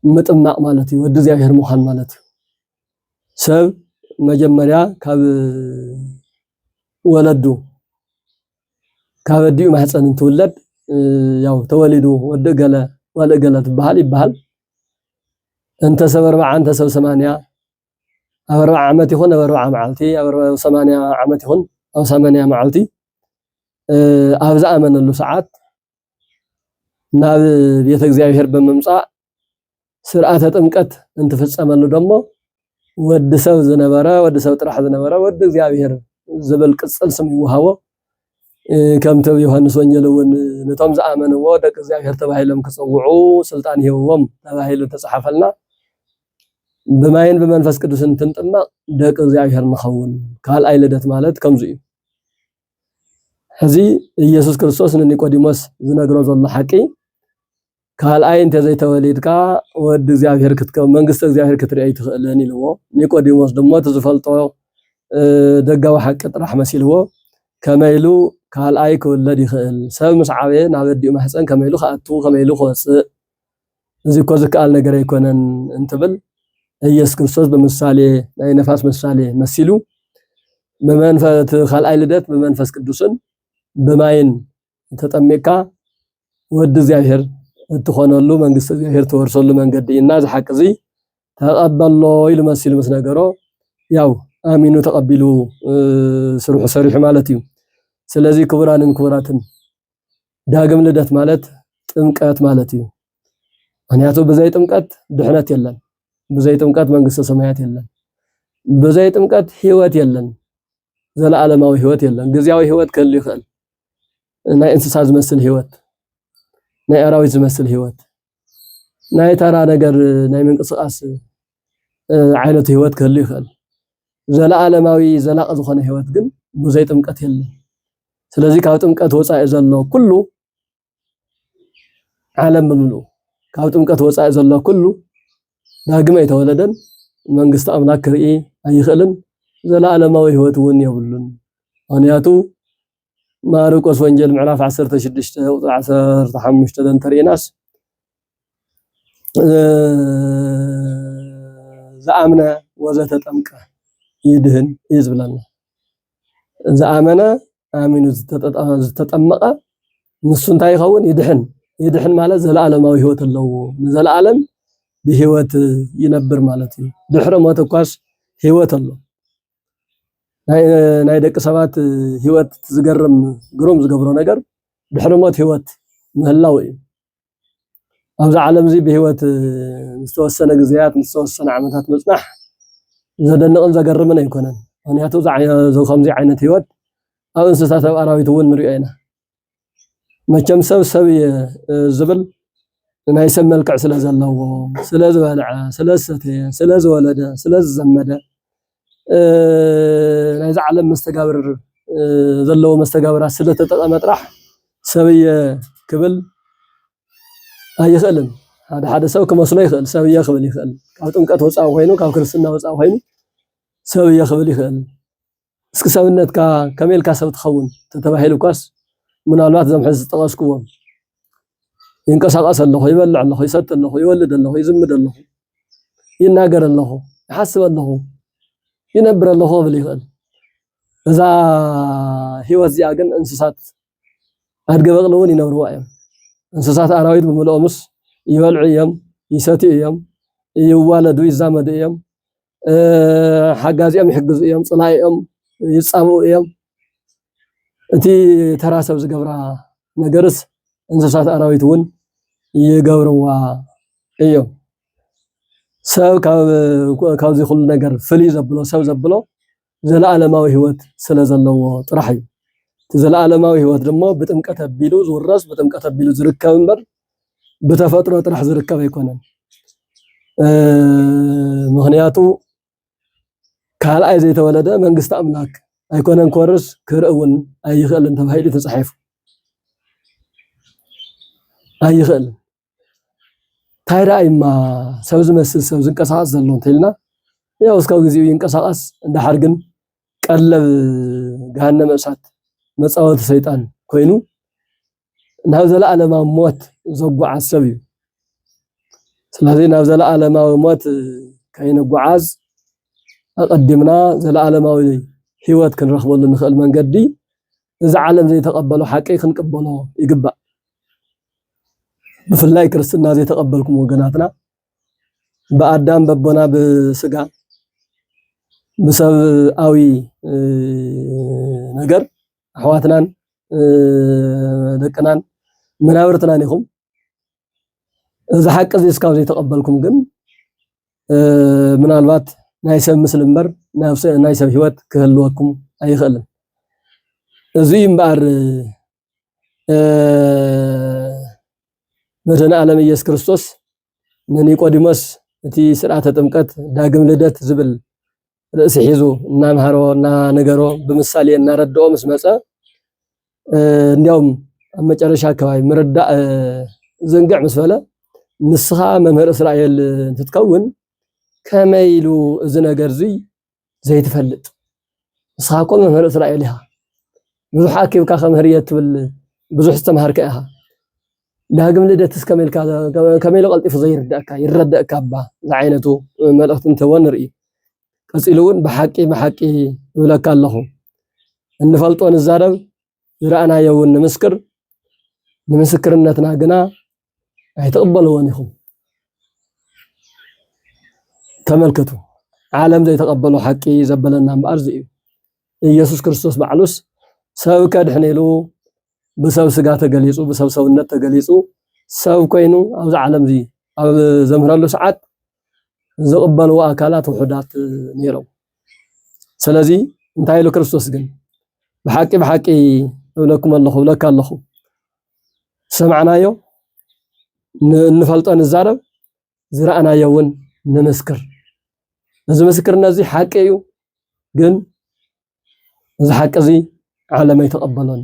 ምጥማቕ ማለት እዩ። ወዲ እግዚኣብሔር ምዃን ማለት እዩ። ሰብ መጀመርያ ካብ ወለዱ ካብ ኣዲኡ ማህፀን እንትውለድ ያው ተወሊዱ ወዲ እገለ ጓል እገለ ትበሃል ይበሃል። እንተ ሰብ ኣርባዓ እንተ ሰብ ሰማንያ ኣብ ኣርባዓ ዓመት ይኹን ኣብ ኣርባዓ መዓልቲ ኣብ ሰማንያ ዓመት ይኹን ኣብ ሰማንያ መዓልቲ ኣብ ዝኣመነሉ ሰዓት ናብ ቤተ እግዚኣብሔር ብምምፃእ ስርዓተ ጥምቀት እንትፍፀመሉ ደሞ ወዲ ሰብ ዝነበረ ወዲ ሰብ ጥራሕ ዝነበረ ወዲ እግዚኣብሔር ዝብል ቅፅል ስም ይወሃቦ። ከምቲ ኣብ ዮሃንስ ወንጌል እውን ነቶም ዝኣመንዎ ደቂ እግዚኣብሔር ተባሂሎም ክፅውዑ ስልጣን ይህብዎም ተባሂሉ ተፃሓፈልና። ብማይን ብመንፈስ ቅዱስ እንትንጥመቕ ደቂ እግዚኣብሔር ንኸውን። ካልኣይ ልደት ማለት ከምዚ እዩ። ሕዚ ኢየሱስ ክርስቶስ ንኒቆዲሞስ ዝነግሮ ዘሎ ሓቂ ካልኣይ እንተዘይተወሊድካ ወዲ እግዚኣብሔር ክትከውን መንግስቲ እግዚኣብሔር ክትርኢ ኣይትኽእልን ኢልዎ። ኒቆዲሞስ ድማ እቲ ዝፈልጦ ደጋዊ ሓቂ ጥራሕ መሲልዎ ከመይ ኢሉ ካልኣይ ክውለድ ይኽእል? ሰብ ምስ ዓበየ ናብ ኣዲኡ ማሕፀን ከመይ ኢሉ ክኣቱ ከመይ ኢሉ ክወፅእ? እዚ እኮ ዝከኣል ነገር ኣይኮነን እንትብል ኢየሱስ ክርስቶስ ብምሳሌ ናይ ነፋስ ምሳሌ መሲሉ ብመንፈ እቲ ካልኣይ ልደት ብመንፈስ ቅዱስን ብማይን ተጠሚቅካ ወዲ እግዚኣብሔር እትኾነሉ መንግስቲ እግዚኣብሔር ትወርሰሉ መንገዲ እና እዚ ሓቂ እዚ ተቐበሎ ኢሉ መሲሉ ምስ ነገሮ ያው ኣሚኑ ተቐቢሉ ስርሑ ሰሪሑ ማለት እዩ። ስለዚ ክቡራንን ክቡራትን ዳግም ልደት ማለት ጥምቀት ማለት እዩ። ምክንያቱ ብዘይ ጥምቀት ድሕነት የለን፣ ብዘይ ጥምቀት መንግስተ ሰማያት የለን፣ ብዘይ ጥምቀት ህይወት የለን፣ ዘለዓለማዊ ህይወት የለን። ግዝያዊ ህይወት ክህሉ ይኽእል፣ ናይ እንስሳ ዝመስል ህይወት፣ ናይ ኣራዊት ዝመስል ህይወት፣ ናይ ተራ ነገር ናይ ምንቅስቃስ ዓይነት ህይወት ክህሉ ይኽእል። ዘለዓለማዊ ዘላቂ ዝኾነ ህይወት ግን ብዘይ ጥምቀት የለን። ስለዚ ካብ ጥምቀት ወፃኢ ዘሎ ኩሉ ዓለም ብምልኡ ካብ ጥምቀት ወፃኢ ዘሎ ኩሉ ዳግም ኣይተወለደን፣ መንግስቲ ኣምላክ ክርኢ ኣይኽእልን፣ ዘለዓለማዊ ህይወት እውን የብሉን። ምክንያቱ ማርቆስ ወንጌል ምዕራፍ ዓሰርተ ሽዱሽተ ቁፅሪ ዓሰርተ ሓሙሽተ እንተሪእናስ ዝኣምነ ወዘተጠምቀ ይድህን እዩ ዝብለና። ዝኣመነ ኣሚኑ ዝተጠመቐ ንሱ እንታይ ይኸውን? ይድሕን። ይድሕን ማለት ዘለኣለማዊ ህይወት ኣለዎ። ንዘለኣለም ብህይወት ይነብር ማለት እዩ። ድሕሪ ሞት እኳስ ህይወት ኣሎ። ናይ፣ ናይ ደቂ ሰባት ህይወት ዝገርም ግሩም ዝገብሮ ነገር ድሕሪ ሞት ህይወት ምህላው እዩ። ኣብዚ ዓለም እዚ ብህይወት ዝተወሰነ ግዜያት፣ ዝተወሰነ ዓመታት ምጽናሕ ዘደንቕን ዘገርምን ኣይኮነን። ምኽንያቱ እዚ ዓይ-፣ እዚ ከምዚ ዓይነት ህይወት ኣብ እንስሳት፣ ኣብ ኣራዊት እውን ንሪኦ ኢና። መቸም ሰብ ሰብ እየ ዝብል ናይ ሰብ መልክዕ ስለ ዘለዎ፣ ስለ ዝበልዐ፣ ስለ ዝሰተየ፣ ስለ ዝወለደ፣ ስለ ዝዘመደ፣ ናይዚ ዓለም መስተጋብር ዘለዎ መስተጋብራት ስለ ተጠቐመ ጥራሕ ሰብ እየ ክብል ኣይኽእልን። ሓደ ሓደ ሰብ ክመስሎ ይኽእል፣ ሰብ እየ ክብል ይኽእል። ካብ ጥምቀት ወፃኢ ኮይኑ፣ ካብ ክርስትና ወፃኢ ኮይኑ ሰብ እየ ክብል ይኽእል። እስኪ ሰብነትካ ከመይ ኢልካ ሰብ ትኸውን ተተባሂሉ እኳስ፣ ምናልባት እዞም ሕዚ ዝጠቐስክዎም፣ ይንቀሳቐስ ኣለኹ፣ ይበልዕ ኣለኹ፣ ይሰቲ ኣለኹ፣ ይወልድ ኣለኹ፣ ይዝምድ ኣለኹ፣ ይናገር ኣለኹ፣ ይሓስብ ኣለኹ፣ ይነብር ኣለኹ ክብል ይኽእል። እዛ ህይወት እዚኣ ግን እንስሳት ኣድገ በቕሊ እውን ይነብርዋ እዮም። እንስሳት ኣራዊት ብምልኦምስ ይበልዑ እዮም፣ ይሰትዩ እዮም፣ ይዋለዱ፣ ይዛመዱ እዮም። ሓጋዚኦም ይሕግዙ እዮም፣ ጽላኢኦም ይጻብኡ እዮም። እቲ ተራ ሰብ ዝገብራ ነገርስ እንስሳት ኣራዊት እውን ይገብርዋ እዮም። ሰብ ካብ፣ ካብዚ ኩሉ ነገር ፍልይ ዘብሎ፣ ሰብ ዘብሎ ዘለኣለማዊ ህይወት ስለ ዘለዎ ጥራሕ እዩ። እቲ ዘለኣለማዊ ህይወት ድማ ብጥምቀት ኣቢሉ ዝውረስ፣ ብጥምቀት ኣቢሉ ዝርከብ እምበር ብተፈጥሮ ጥራሕ ዝርከብ ኣይኮነን። ምኽንያቱ ካልኣይ ዘይተወለደ መንግስቲ ኣምላክ ኣይኮነን ክወርስ፣ ክርኢ እውን ኣይኽእልን ተባሂሉ ተጻሒፉ። ኣይኽእልን። እንታይ ደኣ እዩማ ሰብ ዝመስል ሰብ ዝንቀሳቐስ ዘሎ እንተኢልና፣ ያው እስካብ ግዜኡ ይንቀሳቐስ፣ እንድሓር ግን ቀለብ ገሃነመ እሳት መጻወቲ ሰይጣን ኮይኑ ናብ ዘለኣለማዊ ሞት ዘጓዓዝ ሰብ እዩ። ስለዚ ናብ ዘለኣለማዊ ሞት ከይንጓዓዝ ኣቐዲምና ዘለኣለማዊ ህይወት ክንረኽበሉ ንኽእል መንገዲ እዚ ዓለም ዘይተቐበሎ ሓቂ ክንቅበሎ ይግባእ። ብፍላይ ክርስትና ዘይተቐበልኩም ወገናትና ብኣዳም በቦና ብስጋ ብሰብኣዊ ነገር ኣሕዋትናን ደቅናን መናብርትናን ኢኹም። እዚ ሓቂ እዚ እስካብ ዘይተቐበልኩም ግን ምናልባት ናይ ሰብ ምስሊ እምበር ናይ ሰብ ህይወት ክህልወኩም ኣይኽእልን። እዚ እዩ እምበኣር መድኃኔ ዓለም ኢየሱስ ክርስቶስ ንኒቆዲሞስ እቲ ስርዓተ ጥምቀት ዳግም ልደት ዝብል ርእሲ ሒዙ እናምሃሮ እናነገሮ ብምሳሌ እናረድኦ ምስ መጸ እንዲያውም ኣብ መጨረሻ ኣከባቢ ምርዳእ ዝንግዕ ምስ በለ ንስኻ መምህር እስራኤል እንትትከውን ከመይ ኢሉ እዚ ነገር እዙይ ዘይትፈልጥ? ንስኻ እኮ መምህር እስራኤል ኢኻ። ብዙሕ ኣኪብካ ከምህር እየ ትብል ብዙሕ ዝተምሃርካ ኢኻ። ዳግም ልደትስ ከመይ ኢልካ ከመይ ኢሉ ቀልጢፉ ዘይርዳእካ ይረዳእካ እባ ዝዓይነቱ መልእኽቲ እንትህቦ ንርኢ። ቀጺሉ እውን ብሓቂ ብሓቂ እብለካ ኣለኹ እንፈልጦ ንዛረብ ዝረኣናዮ እውን ንምስክር ንምስክርነትና ግና ኣይትቕበልዎን ኢኹም። ተመልከቱ፣ ዓለም ዘይተቐበሎ ሓቂ ዘበለና እምበኣር እዚ እዩ። ኢየሱስ ክርስቶስ ባዕሉስ ሰብ ከድሕን ኢሉ ብሰብ ስጋ ተገሊጹ ብሰብ ሰውነት ተገሊጹ ሰብ ኮይኑ ኣብዚ ዓለም እዚ ኣብ ዘምህረሉ ሰዓት ዝቕበልዎ ኣካላት ውሑዳት ነይሮም። ስለዚ እንታይ ኢሉ ክርስቶስ ግን ብሓቂ ብሓቂ እብለኩም ኣለኹ እብለካ ኣለኹ ዝሰማዕናዮ እንፈልጦ ንዛረብ ዝረኣናዮ እውን ንምስክር። እዚ ምስክርነት እዚ ሓቂ እዩ፣ ግን እዚ ሓቂ እዚ ዓለም ኣይተቐበሎን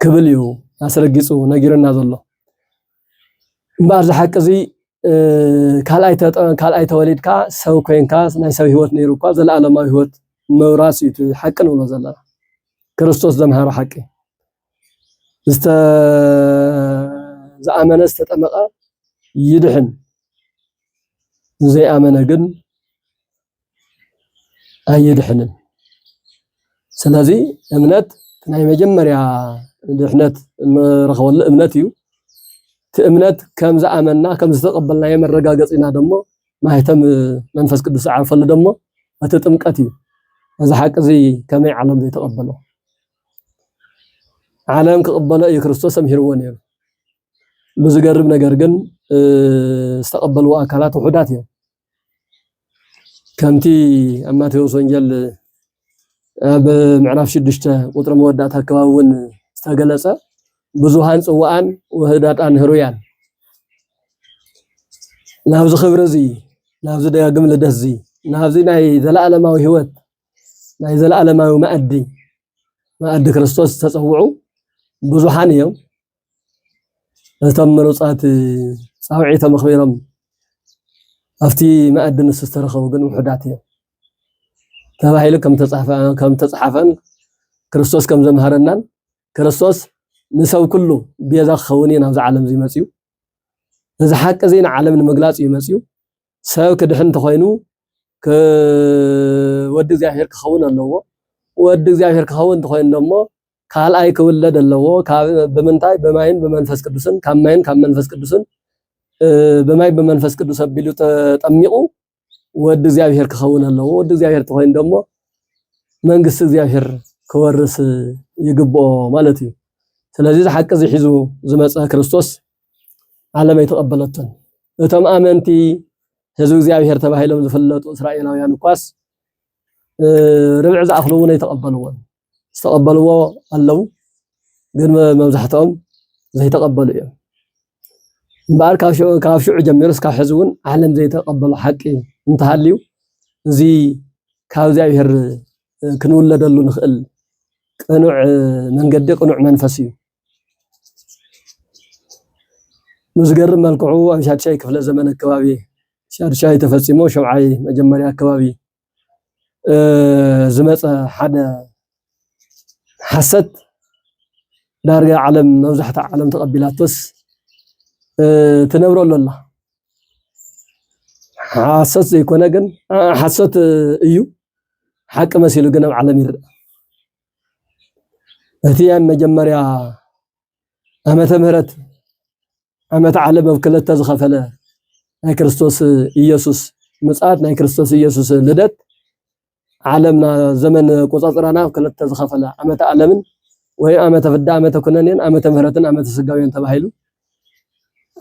ክብል እዩ ኣስረጊጹ ነጊሩና ዘሎ። እምበኣር እዚ ሓቂ እዚ ካልኣይ ተወሊድካ ሰብ ኮይንካ ናይ ሰብ ህይወት ነይሩ እኳ ዘለኣለማዊ ህይወት ምውራስ እዩ እቲ ሓቂ ንብሎ ዘለና። ክርስቶስ ዘምሃሮ ሓቂ ዝኣመነ ዝተጠመቐ ይድሕን፣ ዘይኣመነ ግን ኣይድሕንን። ስለዚ እምነት ናይ መጀመርያ ድሕነት እንረኽበሉ እምነት እዩ። እቲ እምነት ከም ዝኣመንና፣ ከም ዝተቐበልናዮ መረጋገጺና ደሞ ማህተም መንፈስ ቅዱስ ዝዓርፈሉ ደሞ እቲ ጥምቀት እዩ። እዚ ሓቂ እዚ ከመይ ዓለም ዘይተቐበሎ? ዓለም ክቕበሎ እዩ ክርስቶስ ኣምሂርዎ ነይሩ። ብዝገርም ነገር ግን፣ እ፣ ዝተቐበልዎ ኣካላት ውሑዳት እዮም። ከምቲ ኣብ ማቴዎስ ወንጌል ኣብ ምዕራፍ ሽዱሽተ ቁጽሪ መወዳእታ ኣከባቢ እውን ዝተገለጸ፣ ብዙሃን ጽዋኣን ውህዳጣን ህሩያን። ናብዚ ክብሪ እዚ፣ ናብዚ ደጋግም ልደት እዚ፣ ናብዚ ናይ ዘለኣለማዊ ህይወት፣ ናይ ዘለኣለማዊ መኣዲ፣ መኣዲ ክርስቶስ ዝተጸውዑ ብዙሃን እዮም። እቶም ምሩጻት ጻውዒቶም ኣኽቢሮም ኣብቲ መኣዲ ንሱ ዝተረኸቡ ግን ውሑዳት እዮም ተባሂሉ ከም ተጻሕፈ-፣ ከም ተጻሓፈን ክርስቶስ ከም ዘምሃረናን፣ ክርስቶስ ንሰብ ኩሉ ቤዛ ክኸውን እዩ ናብዚ ዓለም እዚ መጺኡ። እዚ ሓቂ እዚ ንዓለም ንምግላጽ እዩ መጺኡ። ሰብ ክድሕን እንተኾይኑ፣ ክ-፣ ወዲ እግዚኣብሔር ክኸውን ኣለዎ። ወዲ እግዚኣብሔር ክኸውን እንተኾይኑ ደሞ፣ ካልኣይ ክውለድ ኣለዎ። ካብ፣ ብምንታይ? ብማይን ብመንፈስ ቅዱስን፣ ካብ ማይን ካብ መንፈስ ቅዱስን፣ እ፣ ብማይ ብመንፈስ ቅዱስ ኣቢሉ ተጠሚቑ ወዲ እግዚኣብሔር ክኸውን ኣለዎ። ወዲ እግዚኣብሔር እንተኾይኑ ደሞ፣ መንግስቲ እግዚኣብሔር ክወርስ ይግብኦ ማለት እዩ። ስለዚ፣ እዚ ሓቂ እዚ ሒዙ ዝመጸ ክርስቶስ ዓለም ኣይተቐበለቶን። እቶም ኣመንቲ ህዝቢ እግዚኣብሔር ተባሂሎም ዝፍለጡ እስራኤላውያን እኳስ፣ እ፣ ርብዒ ዝኣኽሉ እውን ኣይተቐበልዎን። ዝተቐበልዎ ኣለዉ፣ ግን መ-፣ መብዛሕትኦም ዘይተቐበሉ እዮም። እምበኣር ካብ ሽዑ፣ ካብ ሽዑ ጀሚሩ እስካብ ሕዚ እውን ዓለም ዘይተቐበሎ ሓቂ እንተሃልዩ፣ እዚ ካብ እግዚኣብሔር ክንውለደሉ ንኽእል ቅኑዕ መንገዲ፣ ቅኑዕ መንፈስ እዩ። ብዝገርም መልክዑ ኣብ ሻድሻይ ክፍለ ዘመን ኣከባቢ፣ ሻድሻይ ተፈጺሙ ሸውዓይ መጀመርያ ኣከባቢ፣ እ፣ ዝመጸ ሓደ ሓሰት ዳርጋ ዓለም፣ መብዛሕትኣ ዓለም ተቐቢላቶስ፣ እ፣ ትነብረሉ ኣላ። ሓሰት ዘይኮነ ግን፣ እ፣ ሓሰት እዩ፣ ሓቂ መሲሉ ግን ኣብ ዓለም ይረአ። እቲ ኣብ መጀመርያ ዓመተ ምህረት፣ ዓመተ ዓለም ኣብ ክልተ ዝኸፈለ ናይ ክርስቶስ ኢየሱስ ምጽኣት፣ ናይ ክርስቶስ ኢየሱስ ልደት፣ ዓለምና ዘመን ኣቆጻጽራና ኣብ ክልተ ዝኸፈለ፣ ዓመተ ዓለምን ወይ ዓመተ ፍዳ፣ ዓመተ ኩነኔን ዓመተ ምህረትን ዓመተ ስጋዌን ተባሂሉ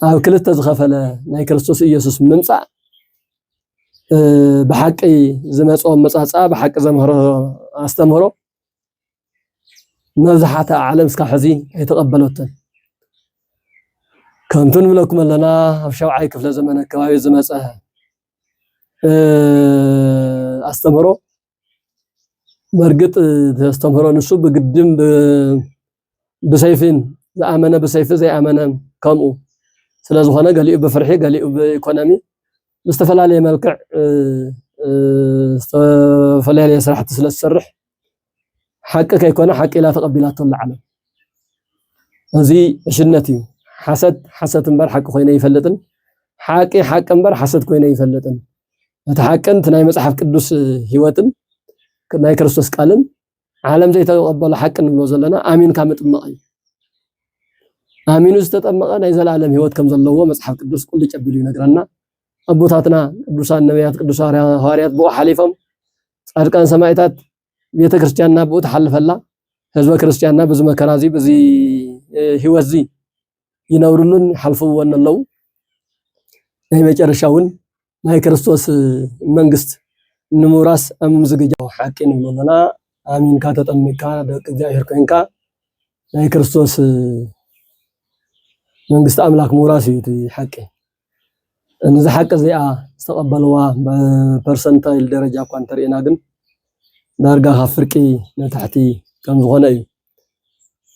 ኣብ ክልተ ዝኸፈለ ናይ ክርስቶስ ኢየሱስ ምምጻእ፣ እ፣ ብሓቂ ዝመጽኦ ኣመጻጽኣ፣ ብሓቂ ዘምህሮ ኣስተምህሮ፣ መብዛሕትኣ ዓለም እስካብ ሕዚ ኣይተቐበለቶን። ከምቲ ንብለኩም ኣለና፣ ኣብ ሻውዓይ ክፍለ ዘመን ኣከባቢ ዝመጸ፣ እ፣ ኣስተምህሮ፣ በርግጥ እቲ ኣስተምህሮ ንሱ ብግድን ብ-፣ ብሰይፍን፣ ዝኣመነ ብሰይፊ፣ ዘይኣመነ ከምኡ ስለ ዝኾነ፣ ገሊኡ ብፍርሒ፣ ገሊኡ ብኢኮኖሚ፣ ብዝተፈላለየ መልክዕ፣ እ፣ እ፣ ዝተፈላለየ ስራሕቲ ስለ ዝሰርሕ፣ ሓቂ ከይኮነ ሓቂ ኢላ ተቐቢላቶ ኣላ ዓለም። እዚ ዕሽነት እዩ። ሓሰት ሓሰት እምበር ሓቂ ኮይነ ኣይፈልጥን፣ ሓቂ ሓቂ እምበር ሓሰት ኮይነ ኣይፈልጥን። እቲ ሓቅን እቲ ናይ መጽሓፍ ቅዱስ ህይወትን ናይ ክርስቶስ ቃልን ዓለም ዘይተቐበሎ ሓቂ ንብሎ ዘለና ኣሚንካ ምጥማቕ እዩ። ኣሚኑ ዝተጠመቐ ናይ ዘለኣለም ህይወት ከም ዘለዎ መጽሓፍ ቅዱስ ቁልጭ ኣቢሉ ይነግረና። ኣቦታትና ቅዱሳን ነቢያት፣ ቅዱሳን ሃዋርያ-፣ ሃዋርያት ብኡ ሓሊፎም፣ ጻድቃን ሰማዕታት፣ ቤተ ክርስቲያንና ብኡ ትሓልፍ ኣላ። ህዝበ ክርስቲያንና በዚ መከራ እዚ፣ በዚ፣ እ፣ ህይወት እዚ ይነብርሉን ይሓልፍዎን ኣለዉ። ናይ መጨረሻ እውን ናይ ክርስቶስ መንግስት ንምውራስ ኣብ ምዝግጃው ሓቂ ንብሎ ኣለና። ኣሚንካ ተጠሚቅካ ደቂ እግዚኣብሔር ኮይንካ ናይ ክርስቶስ መንግስቲ ኣምላክ ምውራስ እዩ እቲ ሓቂ። ነዚ ሓቂ እዚኣ ዝተቐበልዋ ብፐርሰንታይል ደረጃ እኳ እንተርኢና ግን ዳርጋ ካብ ፍርቂ ንታሕቲ ከም ዝኾነ እዩ።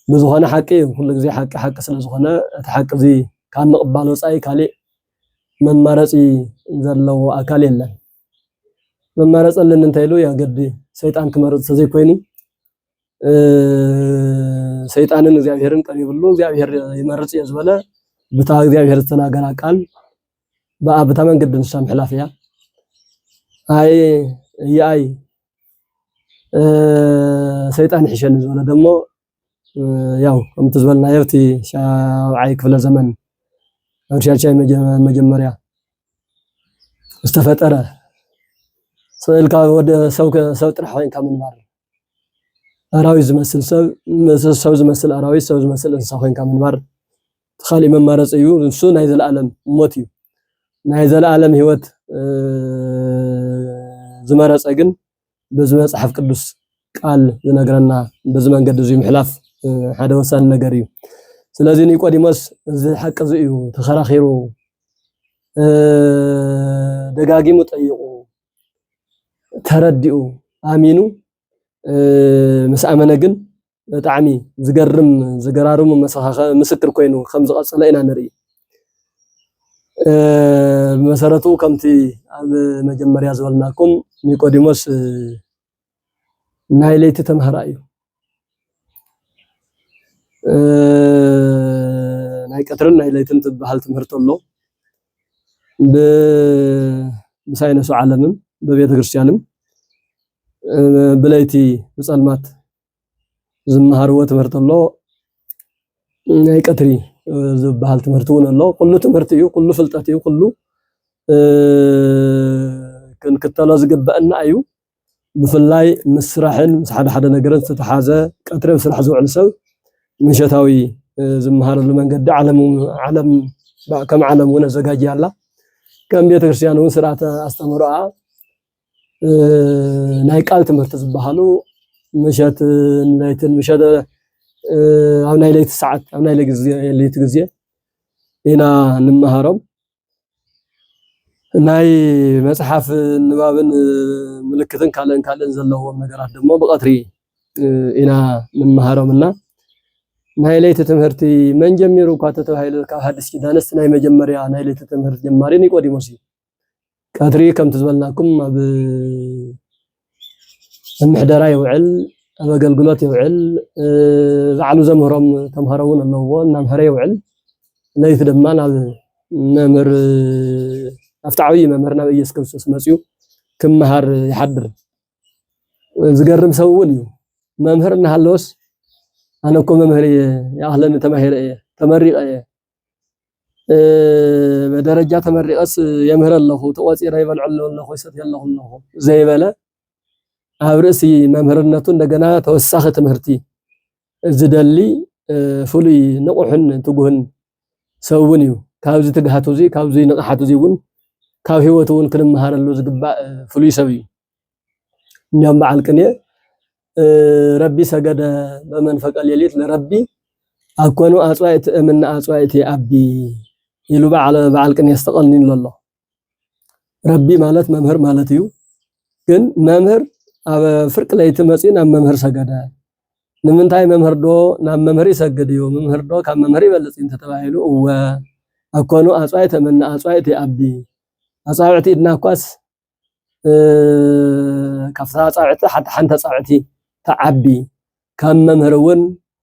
ብዝኾነ ሓቂ እዩ፣ ኩሉ ግዜ ሓቂ ሓቂ ስለ ዝኾነ እቲ ሓቂ እዚ ካብ ምቕባል ወጻኢ ካሊእ መማረጺ ዘለዎ ኣካል የለን። መማረጺ ኣለኒ እንተ ኢሉ የግዲ ሰይጣን ክመርጽ ተዘይኮይኑ፣ እ፣ ሰይጣንን እግዚኣብሔርን ቀሪብሉ፣ እግዚኣብሔር ይመርጽ እየ ዝበለ፣ ብታ እግዚኣብሔር ዝተናገራ ቃል፣ ብኣ-፣ ብታ መንገዲ ንሳ ምሕላፍ እያ። ኣይ፣ እየኣይ፣ እ፣ ሰይጣን ይሕሸኒ ዝበለ ደሞ፣ ያው ከምቲ ዝበልናዮ ኣብቲ ሻብዓይ ክፍለ ዘመን ኣብ ሻድሻይ መጀ- መጀመርያ ዝተፈጠረ ስእልካ ወደ ሰብ ከ- ሰብ ጥራሕ ኮይንካ ምንባር፣ ኣራዊት ዝመስል ሰብ፣ ምስ- ሰብ ዝመስል ኣራዊት፣ ሰብ ዝመስል እንስሳ ኮይንካ ምንባር፣ እቲ ካሊእ መማረፂ እዩ። ንሱ ናይ ዘለኣለም ሞት እዩ። ናይ ዘለኣለም ህይወት ዝመረፀ ግን በዚ መፅሓፍ ቅዱስ ቃል ዝነግረና በዚ መንገዲ እዚ ምሕላፍ ሓደ ወሳኒ ነገር እዩ። ስለዚ ኒቆዲሞስ እዚ ሓቂ እዚ እዩ ተኸራኺሩ፣ ደጋጊሙ ጠይቑ፣ ተረዲኡ፣ ኣሚኑ፣ ምስ ኣመነ ግን ብጣዕሚ ዝገርም ዝገራርሙ መሰኻኸ- ምስክር ኮይኑ ከም ዝቐጸለ ኢና ንርኢ። ብመሰረቱ ከምቲ ኣብ መጀመርያ ዝበልናኩም ኒቆዲሞስ ናይ ለይቲ ተምሃራይ እዩ። ናይ ቀትርን ናይ ለይትን ትበሃል ትምህርቲ ኣሎ። ብሳይነሱ ዓለምን ብቤተ ክርስቲያንም ብለይቲ ብጸልማት ዝመሃርዎ ትምህርቲ ኣሎ። ናይ ቀትሪ ዝበሃል ትምህርቲ እውን ኣሎ። ኩሉ ትምህርቲ እዩ፣ ኩሉ ፍልጠት እዩ፣ ኩሉ ክንክተሎ ዝግበአና እዩ። ብፍላይ ምስ ስራሕን ምስ ሓደ ሓደ ነገርን ዝተተሓዘ ቀትሪ ኣብ ስራሕ ዝውዕል ሰብ ምሸታዊ ዝመሃረሉ መንገዲ ዓለም ከም ዓለም እውን ኣዘጋጅያ ኣላ። ከም ቤተክርስትያን እውን ስርዓተ ኣስተምህሮኣ ናይ ቃል ትምህርቲ ዝበሃሉ ምሸትን ለይትን ምሸት ኣብ ናይ ለይቲ ሰዓት ኣብ ናይ ለይቲ ግዜ ኢና ንመሃሮም። ናይ መጽሓፍ ንባብን ምልክትን ካልእን ካልእን ዘለዎም ነገራት ድማ ብቐትሪ ኢና ንመሃሮም እና ናይ ለይቲ ትምህርቲ መን ጀሚሩ እኳ ተተባሂሉ ካብ ሓድሽ ኪዳንስ ናይ መጀመርያ ናይ ለይቲ ትምህርቲ ጀማሪ ኒቆዲሞስ እዩ። ቀትሪ ከምቲ ዝበልናኩም ኣብ ምሕደራ ይውዕል፣ ኣብ ኣገልግሎት ይውዕል። ባዕሉ ዘምህሮም ተምሃሮ እውን ኣለውዎ፣ እናምሃረ ይውዕል። ለይቲ ድማ ናብ መምህር ኣብቲ ዓብዪ መምህር ናብ ኢየሱስ ክርስቶስ መፅዩ ክመሃር ይሓድር። ዝገርም ሰብ እውን እዩ። መምህር እናሃለወስ ኣነ እኮ መምህር እየ፣ ይኣኽለኒ ተማሂረ እየ፣ ተመሪቐ እየ፣ ብደረጃ ተመሪቐስ የምህር ኣለኹ፣ ተቖፂረ ይበልዐሉ ኣለኹ፣ ይሰትየ ኣለኹ ኣለኹ ዘይበለ ኣብ ርእሲ መምህርነቱ እንደገና ተወሳኺ ትምህርቲ ዝደሊ ፍሉይ ንቑሕን ትጉህን ሰብ እውን እዩ። ካብዚ ትግሃቱ እዚ ካብዚ ንቕሓት እዚ እውን ካብ ህይወቱ እውን ክንመሃረሉ ዝግባእ ፍሉይ ሰብ እዩ። እንዲያውም በዓል ቅኔ ረቢ ሰገደ በመንፈቀ ሌሊት ለረቢ ኣኮኑ ኣጽዋዕቲ እምነ ኣጽዋዕቲ ኣቢ ኢሉ በዓል ቅኔ ዝተቐኒሉ ኣሎ። ረቢ ማለት መምህር ማለት እዩ። ግን መምህር ኣብ ፍርቂ ለይቲ መጺኡ ናብ መምህር ሰገደ። ንምንታይ መምህር ዶ ናብ መምህር ይሰግድ እዩ? መምህር ዶ ካብ መምህር ይበልጽ እዩ እንተተባሂሉ፣ እወ ኣኮኑ ኣጽዋዕቲ እምነ ኣጽዋዕቲ ኣቢ። ኣጻብዕቲ ኢድና እኳስ ካብታ ኣጻብዕቲ ሓንቲ ሓንቲ ኣጻብዕቲ ትዓቢ። ካብ መምህር እውን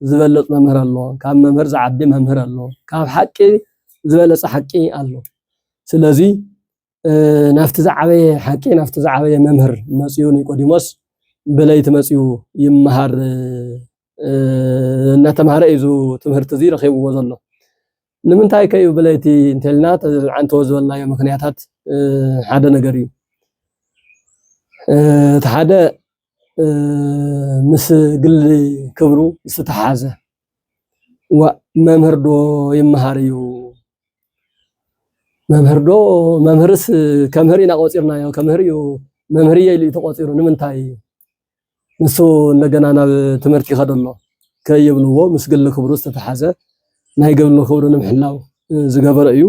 ዝበልጽ መምህር ኣሎ፣ ካብ መምህር ዝዓቢ መምህር ኣሎ፣ ካብ ሓቂ ዝበለጸ ሓቂ ኣሎ። ስለዚ ናብቲ ዝዓበየ ሓቂ ናብቲ ዝዓበየ መምህር መፅዩ ኒቆዲሞስ ብለይቲ መፅዩ ይመሃር እናተምሃረ እዩ ትምህርቲ እዚ ረኺብዎ ዘሎ። ንምንታይ ከ እዩ ብለይቲ እንተልና ዓንተዎ ዝበልናዮ ምክንያታት ሓደ ነገር እዩ። እቲ ሓደ ምስ ግሊ ክብሩ ዝተተሓዘ፣ ዋእ መምህር ዶ ይመሃር እዩ? መምህር ዶ መምህርስ ከምህር ኢና ቆፂርናዮ፣ ከምህር እዩ መምህር እየ ኢሉ እዩ ተቆፂሩ። ንምንታይ ንሱ እንደገና ናብ ትምህርቲ ይኸዶ ኣሎ ከይብልዎ ምስ ግሊ ክብሩ ዝተተሓዘ ናይ ግሊ ክብሩ ንምሕላው ዝገበሮ እዩ።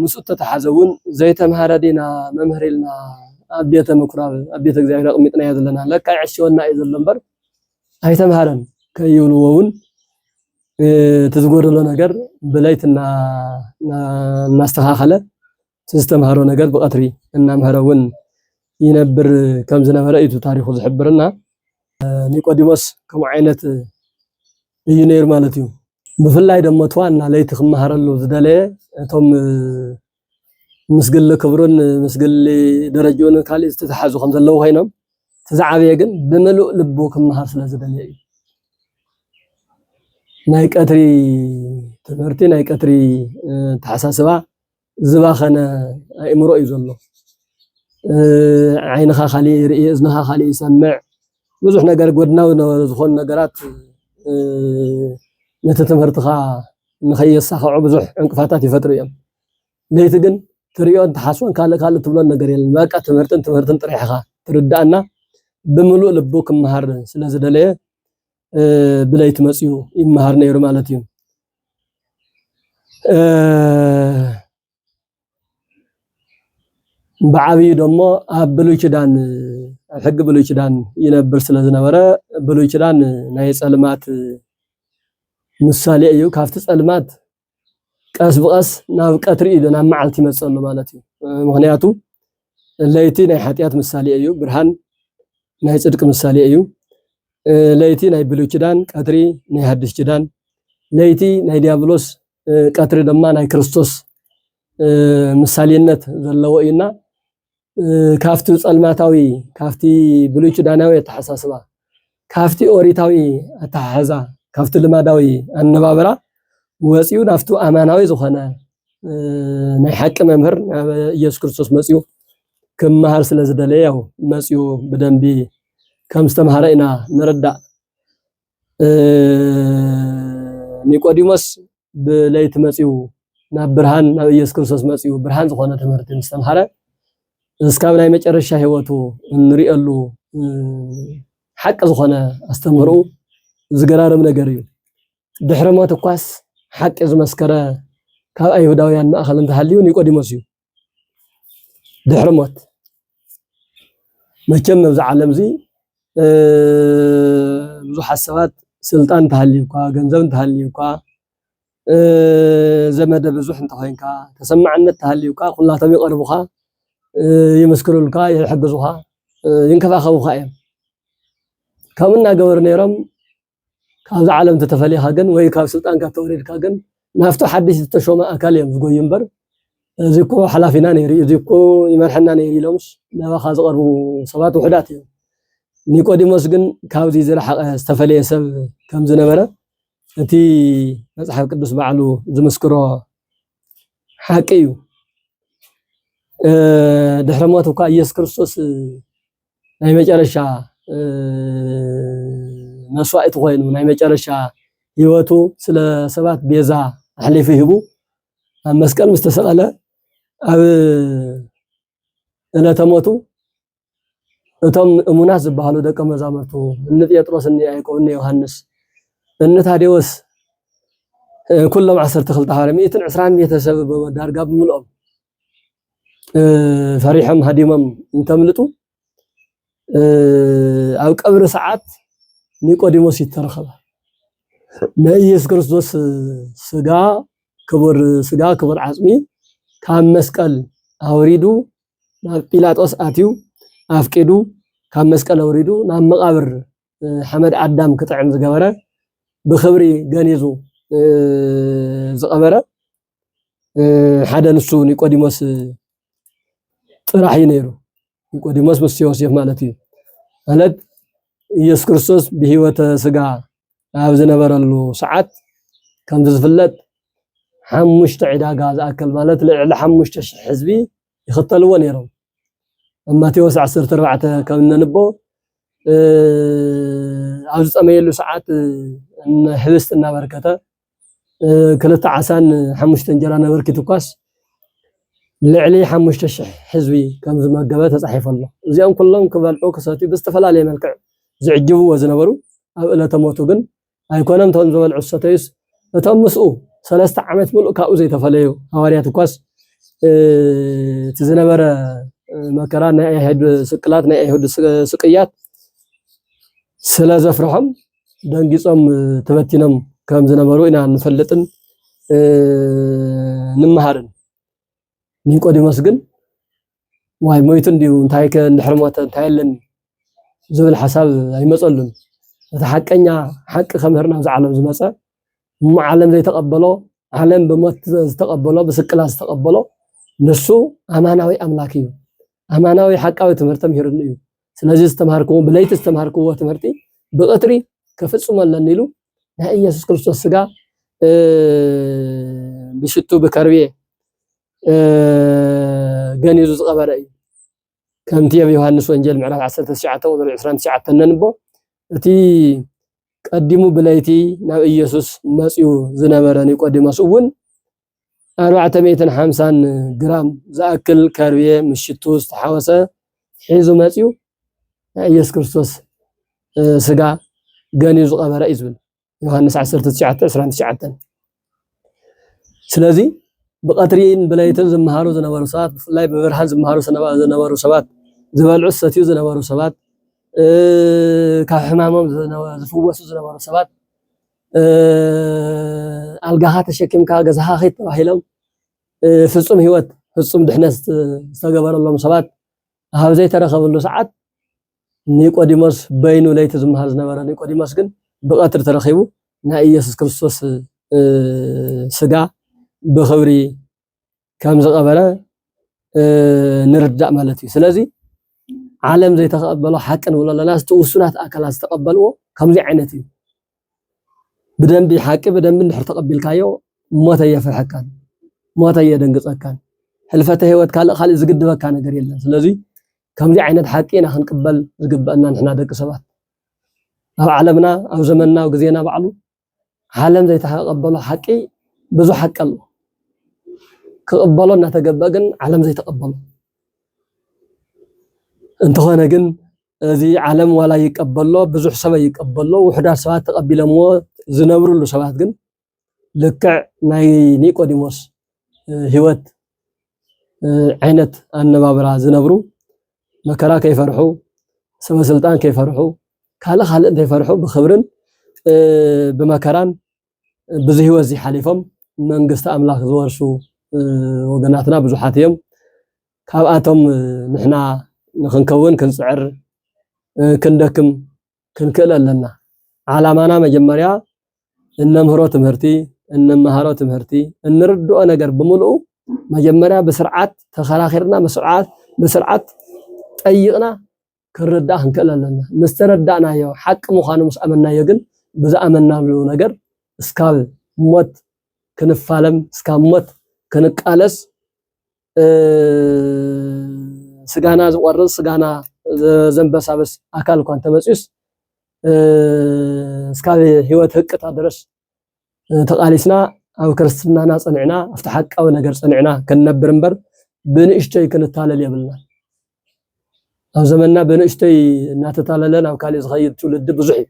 ምስኡ እተተሓዘ እውን ዘይተምሃረ ዲና መምህር ኢልና ኣብ ቤተ ምኩራብ ኣብ ቤተ እግዚኣብሔር ኣቕሚጥናዮ ዘለና ለካ ይዕሽወና እዩ ዘሎ እምበር ኣይተምሃረን ከይብልዎ እውን እቲ ዝጎደሎ ነገር ብለይቲ እናስተኻኸለ እቲ ዝተምሃሮ ነገር ብቐትሪ እናምሃረ እውን ይነብር ከም ዝነበረ እዩ ታሪኹ ዝሕብርና። ኒቆዲሞስ ከምኡ ዓይነት እዩ ነይሩ ማለት እዩ። ብፍላይ ደሞ እቲ ዋና ለይቲ ክመሃረሉ ዝደለየ እቶም ምስ ግሊ ክብሩን ምስ ግሊ ደረጅኡን ካልእ ዝተተሓዙ ከም ዘለዉ ኮይኖም እቲ ዝዓበየ ግን ብምሉእ ልቡ ክመሃር ስለ ዝደለየ እዩ። ናይ ቀትሪ ትምህርቲ፣ ናይ ቀትሪ፣ እ፣ ተሓሳስባ ዝባኸነ ኣእምሮ እዩ ዘሎ። እ፣ ዓይንኻ ካሊእ ይርኢ፣ እዝንኻ ካሊእ ይሰምዕ። ብዙሕ ነገር ጎድናዊ ነ-፣ ዝኾኑ ነገራት፣ እ፣ ነቲ ትምህርትኻ ንኸየሳኽዑ ብዙሕ ዕንቅፋታት ይፈጥሩ እዮም። ለይቲ ግን ትሪኦን ትሓስቦን ካልእ ካልእ ትብሎን ነገር የለን። በቃ ትምህርትን ትምህርትን ጥራሕ ኢኻ ትርዳእና። ብምሉእ ልቡ ክመሃር ስለ ዝደለየ፣ እ፣ ብለይቲ መፅዩ ይመሃር ነይሩ ማለት እዩ። እ፣ ብዓብዩ ደሞ ኣብ ብሉይ ኪዳን፣ ኣብ ሕጊ ብሉይ ኪዳን ይነብር ስለ ዝነበረ፣ ብሉይ ኪዳን ናይ ጸልማት ምሳሌ እዩ። ካብቲ ጸልማት ቀስ ብቐስ ናብ ቀትሪ እዩ፣ ናብ መዓልቲ ይመጸሉ ማለት እዩ። ምኽንያቱ ለይቲ ናይ ሓጢኣት ምሳሌ እዩ፣ ብርሃን ናይ ጽድቂ ምሳሌ እዩ። ለይቲ ናይ ብሉይ ኪዳን፣ ቀትሪ ናይ ሓድሽ ኪዳን። ለይቲ ናይ ዲያብሎስ፣ ቀትሪ ድማ ናይ ክርስቶስ ምሳሌነት ዘለዎ እዩና፣ ካብቲ ጸልማታዊ፣ ካብቲ ብሉይ ኪዳናዊ ኣተሓሳስባ፣ ካብቲ ኦሪታዊ ኣተሓሕዛ፣ ካብቲ ልማዳዊ ኣነባብራ ወጺኡ ናብቲ ኣማናዊ ዝኾነ ናይ ሓቂ መምህር ናብ ኢየሱስ ክርስቶስ መጺኡ ክመሃር ስለ ዝደለየ፣ ያው መጺኡ ብደንቢ ከም ዝተምሃረ ኢና ንርዳእ። እ፣ ኒቆዲሞስ ብለይቲ መጺኡ ናብ ብርሃን፣ ናብ ኢየሱስ ክርስቶስ መጺኡ ብርሃን ዝኾነ ትምህርቲ ምስ ተምሃረ፣ እስካብ ናይ መጨረሻ ህይወቱ እንሪኤሉ፣ እ፣ ሓቂ ዝኾነ ኣስተምህሮኡ ዝገራርም ነገር እዩ። ድሕሪ ሞት እኳስ ሓቂ ዝመስከረ ካብ ኣይሁዳውያን ማእኸል እንተሃልዩ ኒቆዲሞስ እዩ። ድሕሪ ሞት መቸም ኣብዚ ዓለም እዚ፣ እ፣ ብዙሓት ሰባት ስልጣን እንተሃልዩካ፣ ገንዘብ እንተሃልዩካ፣ እ፣ ዘመደ ብዙሕ እንተኾይንካ፣ ተሰማዕነት እንተሃልዩካ፣ ኩላቶም ይቐርቡኻ፣ እ፣ ይምስክሩልካ፣ ይሕግዙኻ፣ እ፣ ይንከባኸቡኻ እዮም። ከምኡ እናገበሩ ነይሮም። ካብዛ ዓለም እንተተፈሊኻ ግን ወይ ካብ ስልጣንካ ተወሪድካ ግን ናብቲ ሓድሽ ዝተሾመ ኣካል እዮም ዝጎዩ እምበር፣ "እዚ እኮ ሓላፊና ነይሩ፣ እዚ እኮ ይመርሐና ነይሩ" ኢሎምስ ናባኻ ዝቐርቡ ሰባት ውሑዳት እዮም። ኒቆዲሞስ ግን ካብዚ ዝረሓቐ ዝተፈለየ ሰብ ከም ዝነበረ እቲ መጽሓፍ ቅዱስ ባዕሉ ዝምስክሮ ሓቂ እዩ። እ፣ ድሕሪ ሞት እኳ ኢየሱስ ክርስቶስ፣ እ፣ ናይ መጨረሻ፣ እ፣ መስዋእቲ ኮይኑ፣ ናይ መጨረሻ ህይወቱ ስለ ሰባት ቤዛ ኣሕሊፉ ሂቡ ኣብ መስቀል ምስ ተሰቐለ፣ ኣብ ዕለተ ሞቱ እቶም እሙናት ዝበሃሉ ደቀ መዛሙርቱ፣ እኒ ጴጥሮስ፣ እኒ ያዕቆብ፣ እኒ ዮሃንስ፣ እኒ ታዴዎስ፣ እ፣ ኩሎም ዓሰርተ ክልተ ሃዋርያ፣ ሚእትን ዕስራን ቤተሰብ ብ-፣ ዳርጋ ብምልኦም፣ እ፣ ፈሪሖም ሃዲሞም እንተምልጡ፣ እ፣ ኣብ ቀብሪ ሰዓት ኒቆዲሞስ ይተረኸበ። ናይ ኢየሱስ ክርስቶስ ስጋ፣ ክቡር ስጋ፣ ክቡር ዓጽሚ ካብ መስቀል ኣውሪዱ ናብ ጲላጦስ ኣትዩ ኣፍቂዱ ካብ መስቀል ኣውሪዱ ናብ መቓብር፣ እ፣ ሓመድ ኣዳም ክጥዕም ዝገበረ፣ ብኽብሪ ገኒዙ፣ እ፣ ዝቐበረ፣ እ፣ ሓደ ንሱ ኒቆዲሞስ ጥራሕ እዩ ነይሩ። ኒቆዲሞስ ምስ ዮሴፍ ማለት እዩ። ማለት ኢየሱስ ክርስቶስ ብህይወተ ስጋ ኣብ ዝነበረሉ ሰዓት፣ ከምቲ ዝፍለጥ፣ ሓሙሽተ ዕዳጋ ዝኣክል፣ ማለት ልዕሊ ሓሙሽተ ሽሕ ህዝቢ ይኽተልዎ ነይሮም። ኣብ ማቴዎስ ዓሰርተ ኣርባዕተ ከም እነንቦ፣ እ፣ ኣብ ዝጠመየሉ ሰዓት፣ እ፣ ህብስት እናበርከተ፣ እ፣ ክልተ ዓሳን ሓሙሽተ እንጀራ ነበርኪት እኳስ ልዕሊ ሓሙሽተ ሽሕ ህዝቢ ከም ዝመገበ ተጻሒፉ ኣሎ። እዚኦም ኩሎም ክበልዑ ክሰትዩ ብዝተፈላለየ መልክዕ ዝዕጅብዎ ዝነበሩ፣ ኣብ ዕለተ ሞቱ ግን ኣይኮነን። እቶም ዝበልዑ ዝሰተዩስ፣ እቶም ምስኡ ሰለስተ ዓመት ምሉእ ካብኡ ዘይተፈለዩ ሃዋርያት እኳስ፣ እ፣ እቲ ዝነበረ፣ እ፣ መከራ ናይ ኣይሁድ ስቅላት፣ ናይ ኣይሁድ ስ-፣ ስቅያት ስለ ዘፍርሖም ደንጊጾም፣ እ፣ ተበቲኖም ከም ዝነበሩ ኢና ንፈልጥን፣ እ፣ ንምሃርን። ኒቆዲሞስ ግን፣ "ዋይ፣ ሞይቱ እንድዩ፣ እንታይ ከ እንድሕሪ ሞተ እንታይ ኣለኒ?" ዝብል ሓሳብ ኣይመጸሉን። እቲ ሓቀኛ ሓቂ ከምህር ናብዛ ዓለም ዝመጸ፣ እሞ ዓለም ዘይተቐበሎ፣ ዓለም ብሞት ዝተቐበሎ፣ ብስቅላት ዝተቐበሎ፣ ንሱ ኣማናዊ ኣምላክ እዩ። ኣማናዊ ሓቃዊ ትምህርቲ ምሂሩኒ እዩ። ስለዚ ዝተምሃርክዎ፣ ብለይቲ ዝተምሃርክዎ ትምህርቲ ብቐትሪ ክፍጽሞ ኣለኒ ኢሉ ናይ ኢየሱስ ክርስቶስ ስጋ፣ እ፣ ብሽቱ ብከርቤ፣ እ፣ ገኒዙ ዝቐበረ እዩ። ከምቲ ኣብ ዮሃንስ ወንጌል ምዕራፍ ዓሰርተ ትሽዓተ ቁጽሪ ዕስራን ትሽዓተን ነንቦ፣ እቲ ቀዲሙ ብለይቲ ናብ ኢየሱስ መጺኡ ዝነበረ ኒቆዲሞስ እውን ኣርባዕተ ሚእትን ሓምሳን ግራም ዝኣክል ከርቤ ምስ ሽቱ ዝተሓወሰ ሒዙ መጺኡ ናይ ኢየሱስ ክርስቶስ፣ እ፣ ስጋ ገኒዙ ዝቐበረ እዩ ዝብል። ዮሃንስ ዓሰርተ ትሽዓተ ዕስራን ትሽዓተን። ስለዚ ብቐትሪን ብለይትን ዝመሃሩ ዝነበሩ ሰባት፣ ብፍላይ ብብርሃን ዝመሃሩ ዝነበ-፣ ዝነበሩ ሰባት፣ ዝበልዑ ዝሰትዩ ዝነበሩ ሰባት፣ እ፣ ካብ ሕማሞም ዝነ-፣ ዝፍወሱ ዝነበሩ ሰባት፣ እ፣ ኣልጋኻ ተሸኪምካ ገዛኻ ኺድ ተባሂሎም፣ እ፣ ፍጹም ህይወት፣ ፍጹም ድሕነት ዝተገበረሎም ሰባት ኣብ ዘይተረኸብሉ ሰዓት ኒቆዲሞስ በይኑ ለይቲ ዝመሃር ዝነበረ ኒቆዲሞስ ግን ብቐትሪ ተረኺቡ ናይ ኢየሱስ ክርስቶስ፣ እ፣ ስጋ ብኽብሪ ከም ዝቐበረ፣ እ፣ ንርዳእ ማለት እዩ። ስለዚ ዓለም ዘይተቐበሎ ሓቂ ንብሎ ኣለና። እቲ ውሱናት ኣካላት ዝተቐበልዎ ከምዚ ዓይነት እዩ። ብደንቢ ሓቂ ብደንቢ እንድሕር ተቐቢልካዮ ሞት ኣየፍርሐካን፣ ሞት ኣየደንግጸካን። ሕልፈተ ህይወት ካልእ ካልእ ዝግድበካ ነገር የለን። ስለዚ ከምዚ ዓይነት ሓቂ ኢና ክንቅበል ዝግበአና ንሕና ደቂ ሰባት። ኣብ ዓለምና፣ ኣብ ዘመንና፣ ኣብ ግዜና ባዕሉ ዓለም ዘይተቐበሎ ሓቂ ብዙሕ ሓቂ ኣሎ። ክቕበሎ እናተገበአ ግን ዓለም ዘይተቐበሎ። እንተኾነ ግን እዚ ዓለም ዋላ ይቀበሎ፣ ብዙሕ ሰብ ይቀበሎ፣ ውሑዳት ሰባት ተቐቢሎምዎ ዝነብሩሉ ሰባት ግን ልክዕ ናይ ኒቆዲሞስ፣ እ፣ ህይወት፣ እ፣ ዓይነት ኣነባብራ ዝነብሩ፣ መከራ ከይፈርሑ፣ ሰበ ስልጣን ከይፈርሑ፣ ካልእ ካልእ እንተይፈርሑ ብኽብርን፣ እ፣ ብመከራን ብዙ ህይወት እዚ ሓሊፎም መንግስቲ ኣምላኽ ዝወርሱ፣ እ፣ ወገናትና ብዙሓት እዮም። ካብኣቶም፣ እ፣ ንሕና ንኽንከውን ክንጽዕር፣ እ፣ ክንደክም ክንክእል ኣለና። ዓላማና መጀመርያ እነምህሮ ትምህርቲ፣ እንመሃሮ ትምህርቲ፣ እንርድኦ ነገር ብምልኡ መጀመርያ ብስርዓት ተኸራኺርና፣ ብስርዓት፣ ብስርዓት ጠይቕና ክንርዳእ ክንክእል ኣለና። ምስ ተረዳእናዮ፣ ሓቂ ምዃኑ ምስ ኣመናዮ ግን ብዝኣመናሉ ነገር እስካብ ሞት ክንፋለም፣ እስካብ ሞት ክንቃለስ፣ እ፣ ስጋና ዝቆርጽ፣ ስጋና ዘ-፣ ዘንበሳብስ ኣካል እኳ እንተመጽዩስ፣ እ፣ እስካብ ህይወት ህቅታ ድረስ፣ እ፣ ተቃሊስና ኣብ ክርስትናና ጸኒዕና፣ ኣብቲ ሓቃዊ ነገር ጸኒዕና ክንነብር እምበር ብንእሽቶይ ክንታለል የብልና። ኣብ ዘመንና ብንእሽቶይ እናተታለለ ናብ ካልእ ዝኸይድ ትውልዲ ብዙሕ እዩ።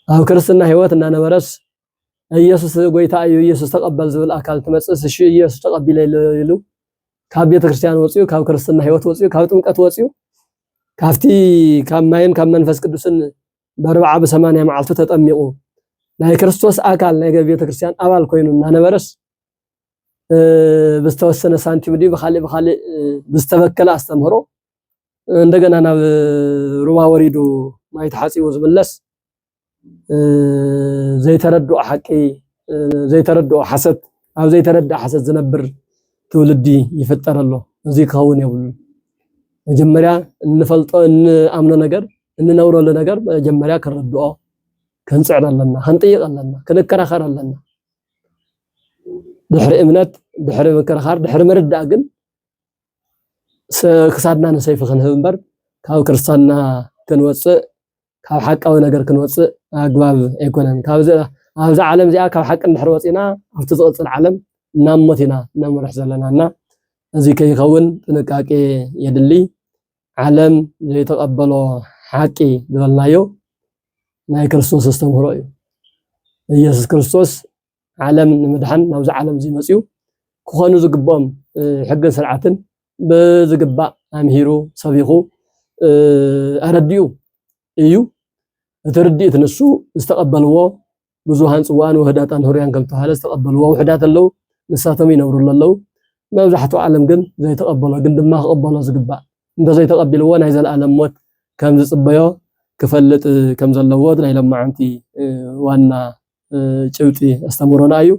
ኣብ ክርስትና ህይወት እናነበረስ ኢየሱስ ጎይታ እዩ፣ ኢየሱስ ተቐበል ዝብል ኣካል ትመጽእስ፣ እሺ ኢየሱስ ተቐቢለ ኢሉ፣ ኢሉ ካብ ቤተ ክርስቲያን ወጺኡ፣ ካብ ክርስትና ህይወት ወጺኡ፣ ካብ ጥምቀት ወጺኡ፣ ካብቲ ካብ ማይን ካብ መንፈስ ቅዱስን ብኣርብዓ ብሰማንያ መዓልቱ ተጠሚቑ፣ ናይ ክርስቶስ ኣካል ናይ ቤተ ክርስቲያን ኣባል ኮይኑ እናነበረስ፣ እ፣ ብዝተወሰነ ሳንቲም ድዩ ብኻልእ ብኻልእ፣ እ፣ ብዝተበከለ ኣስተምህሮ፣ እ፣ እንደገና ናብ ሩባ ወሪዱ ማይ ተሓጺቡ ዝምለስ፣ እ፣ ዘይተረድኦ ሓቂ፣ እ፣ ዘይተረድኦ ሓሰት፣ ኣብ ዘይተረድእ ሓሰት ዝነብር ትውልዲ ይፍጠር ኣሎ። እዚ ክኸውን የብሉን። መጀመርያ እንፈልጦ፣ እንኣምኖ ነገር፣ እንነብረሉ ነገር መጀመርያ ክንርድኦ፣ ክንጽዕር ኣለና፣ ክንጥይቕ ኣለና፣ ክንከራኸር ኣለና። ድሕሪ እምነት፣ ድሕሪ ምክርኻር፣ ድሕሪ ምርዳእ ግን ሰ-፣ ክሳድና ንሰይፊ ክንህብ እምበር ካብ ክርስትናና ክንወጽእ፣ ካብ ሓቃዊ ነገር ክንወጽእ ኣግባብ ኣይኮነን። ካብዚ፣ ኣብዛ ዓለም እዚኣ ካብ ሓቂ እንድሕር ወጺእና ኣብቲ ዝቕጽል ዓለም ናብ ሞት ኢና ነምርሕ ዘለና እና እዚ ከይኸውን ጥንቃቄ የድሊ። ዓለም ዘይተቐበሎ ሓቂ ዝበልናዮ ናይ ክርስቶስ ኣስተምህሮ እዩ። ኢየሱስ ክርስቶስ ዓለም ንምድሓን ናብዚ ዓለም እዚ መፅዩ ክኾኑ ዝግብኦም፣ እ፣ ሕግን ስርዓትን ብዝግባእ ኣምሂሩ፣ ሰቢኹ፣ እ፣ ኣረዲኡ እዩ። እቲ ርድኢት ንሱ ዝተቐበልዎ ብዙሃን ጽዋኣን ውህዳጣን ህሩያን ከም ዝተባህለ ዝተቐበልዎ ውሑዳት ኣለዉ፣ ንሳቶም ይነብሩሉ ኣለዉ። መብዛሕትኡ ዓለም ግን ዘይተቐበሎ፣ ግን ድማ ክቕበሎ ዝግባእ፣ እንተዘይተቐቢልዎ ናይ ዘለኣለም ሞት ከም ዝጽበዮ ክፈልጥ ከም ዘለዎ ናይ ሎማዓንቲ፣ እ፣ ዋና፣ እ፣ ጭብጢ ኣስተምህሮና እዩ።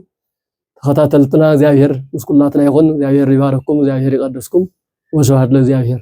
ተኸታተልትና እግዚኣብሔር ምስ ኩላትና ይኹን። እግዚኣብሔር ይባርኩም፣ እግዚኣብሔር ይቐድስኩም። ወስብሐት ለእግዚኣብሔር።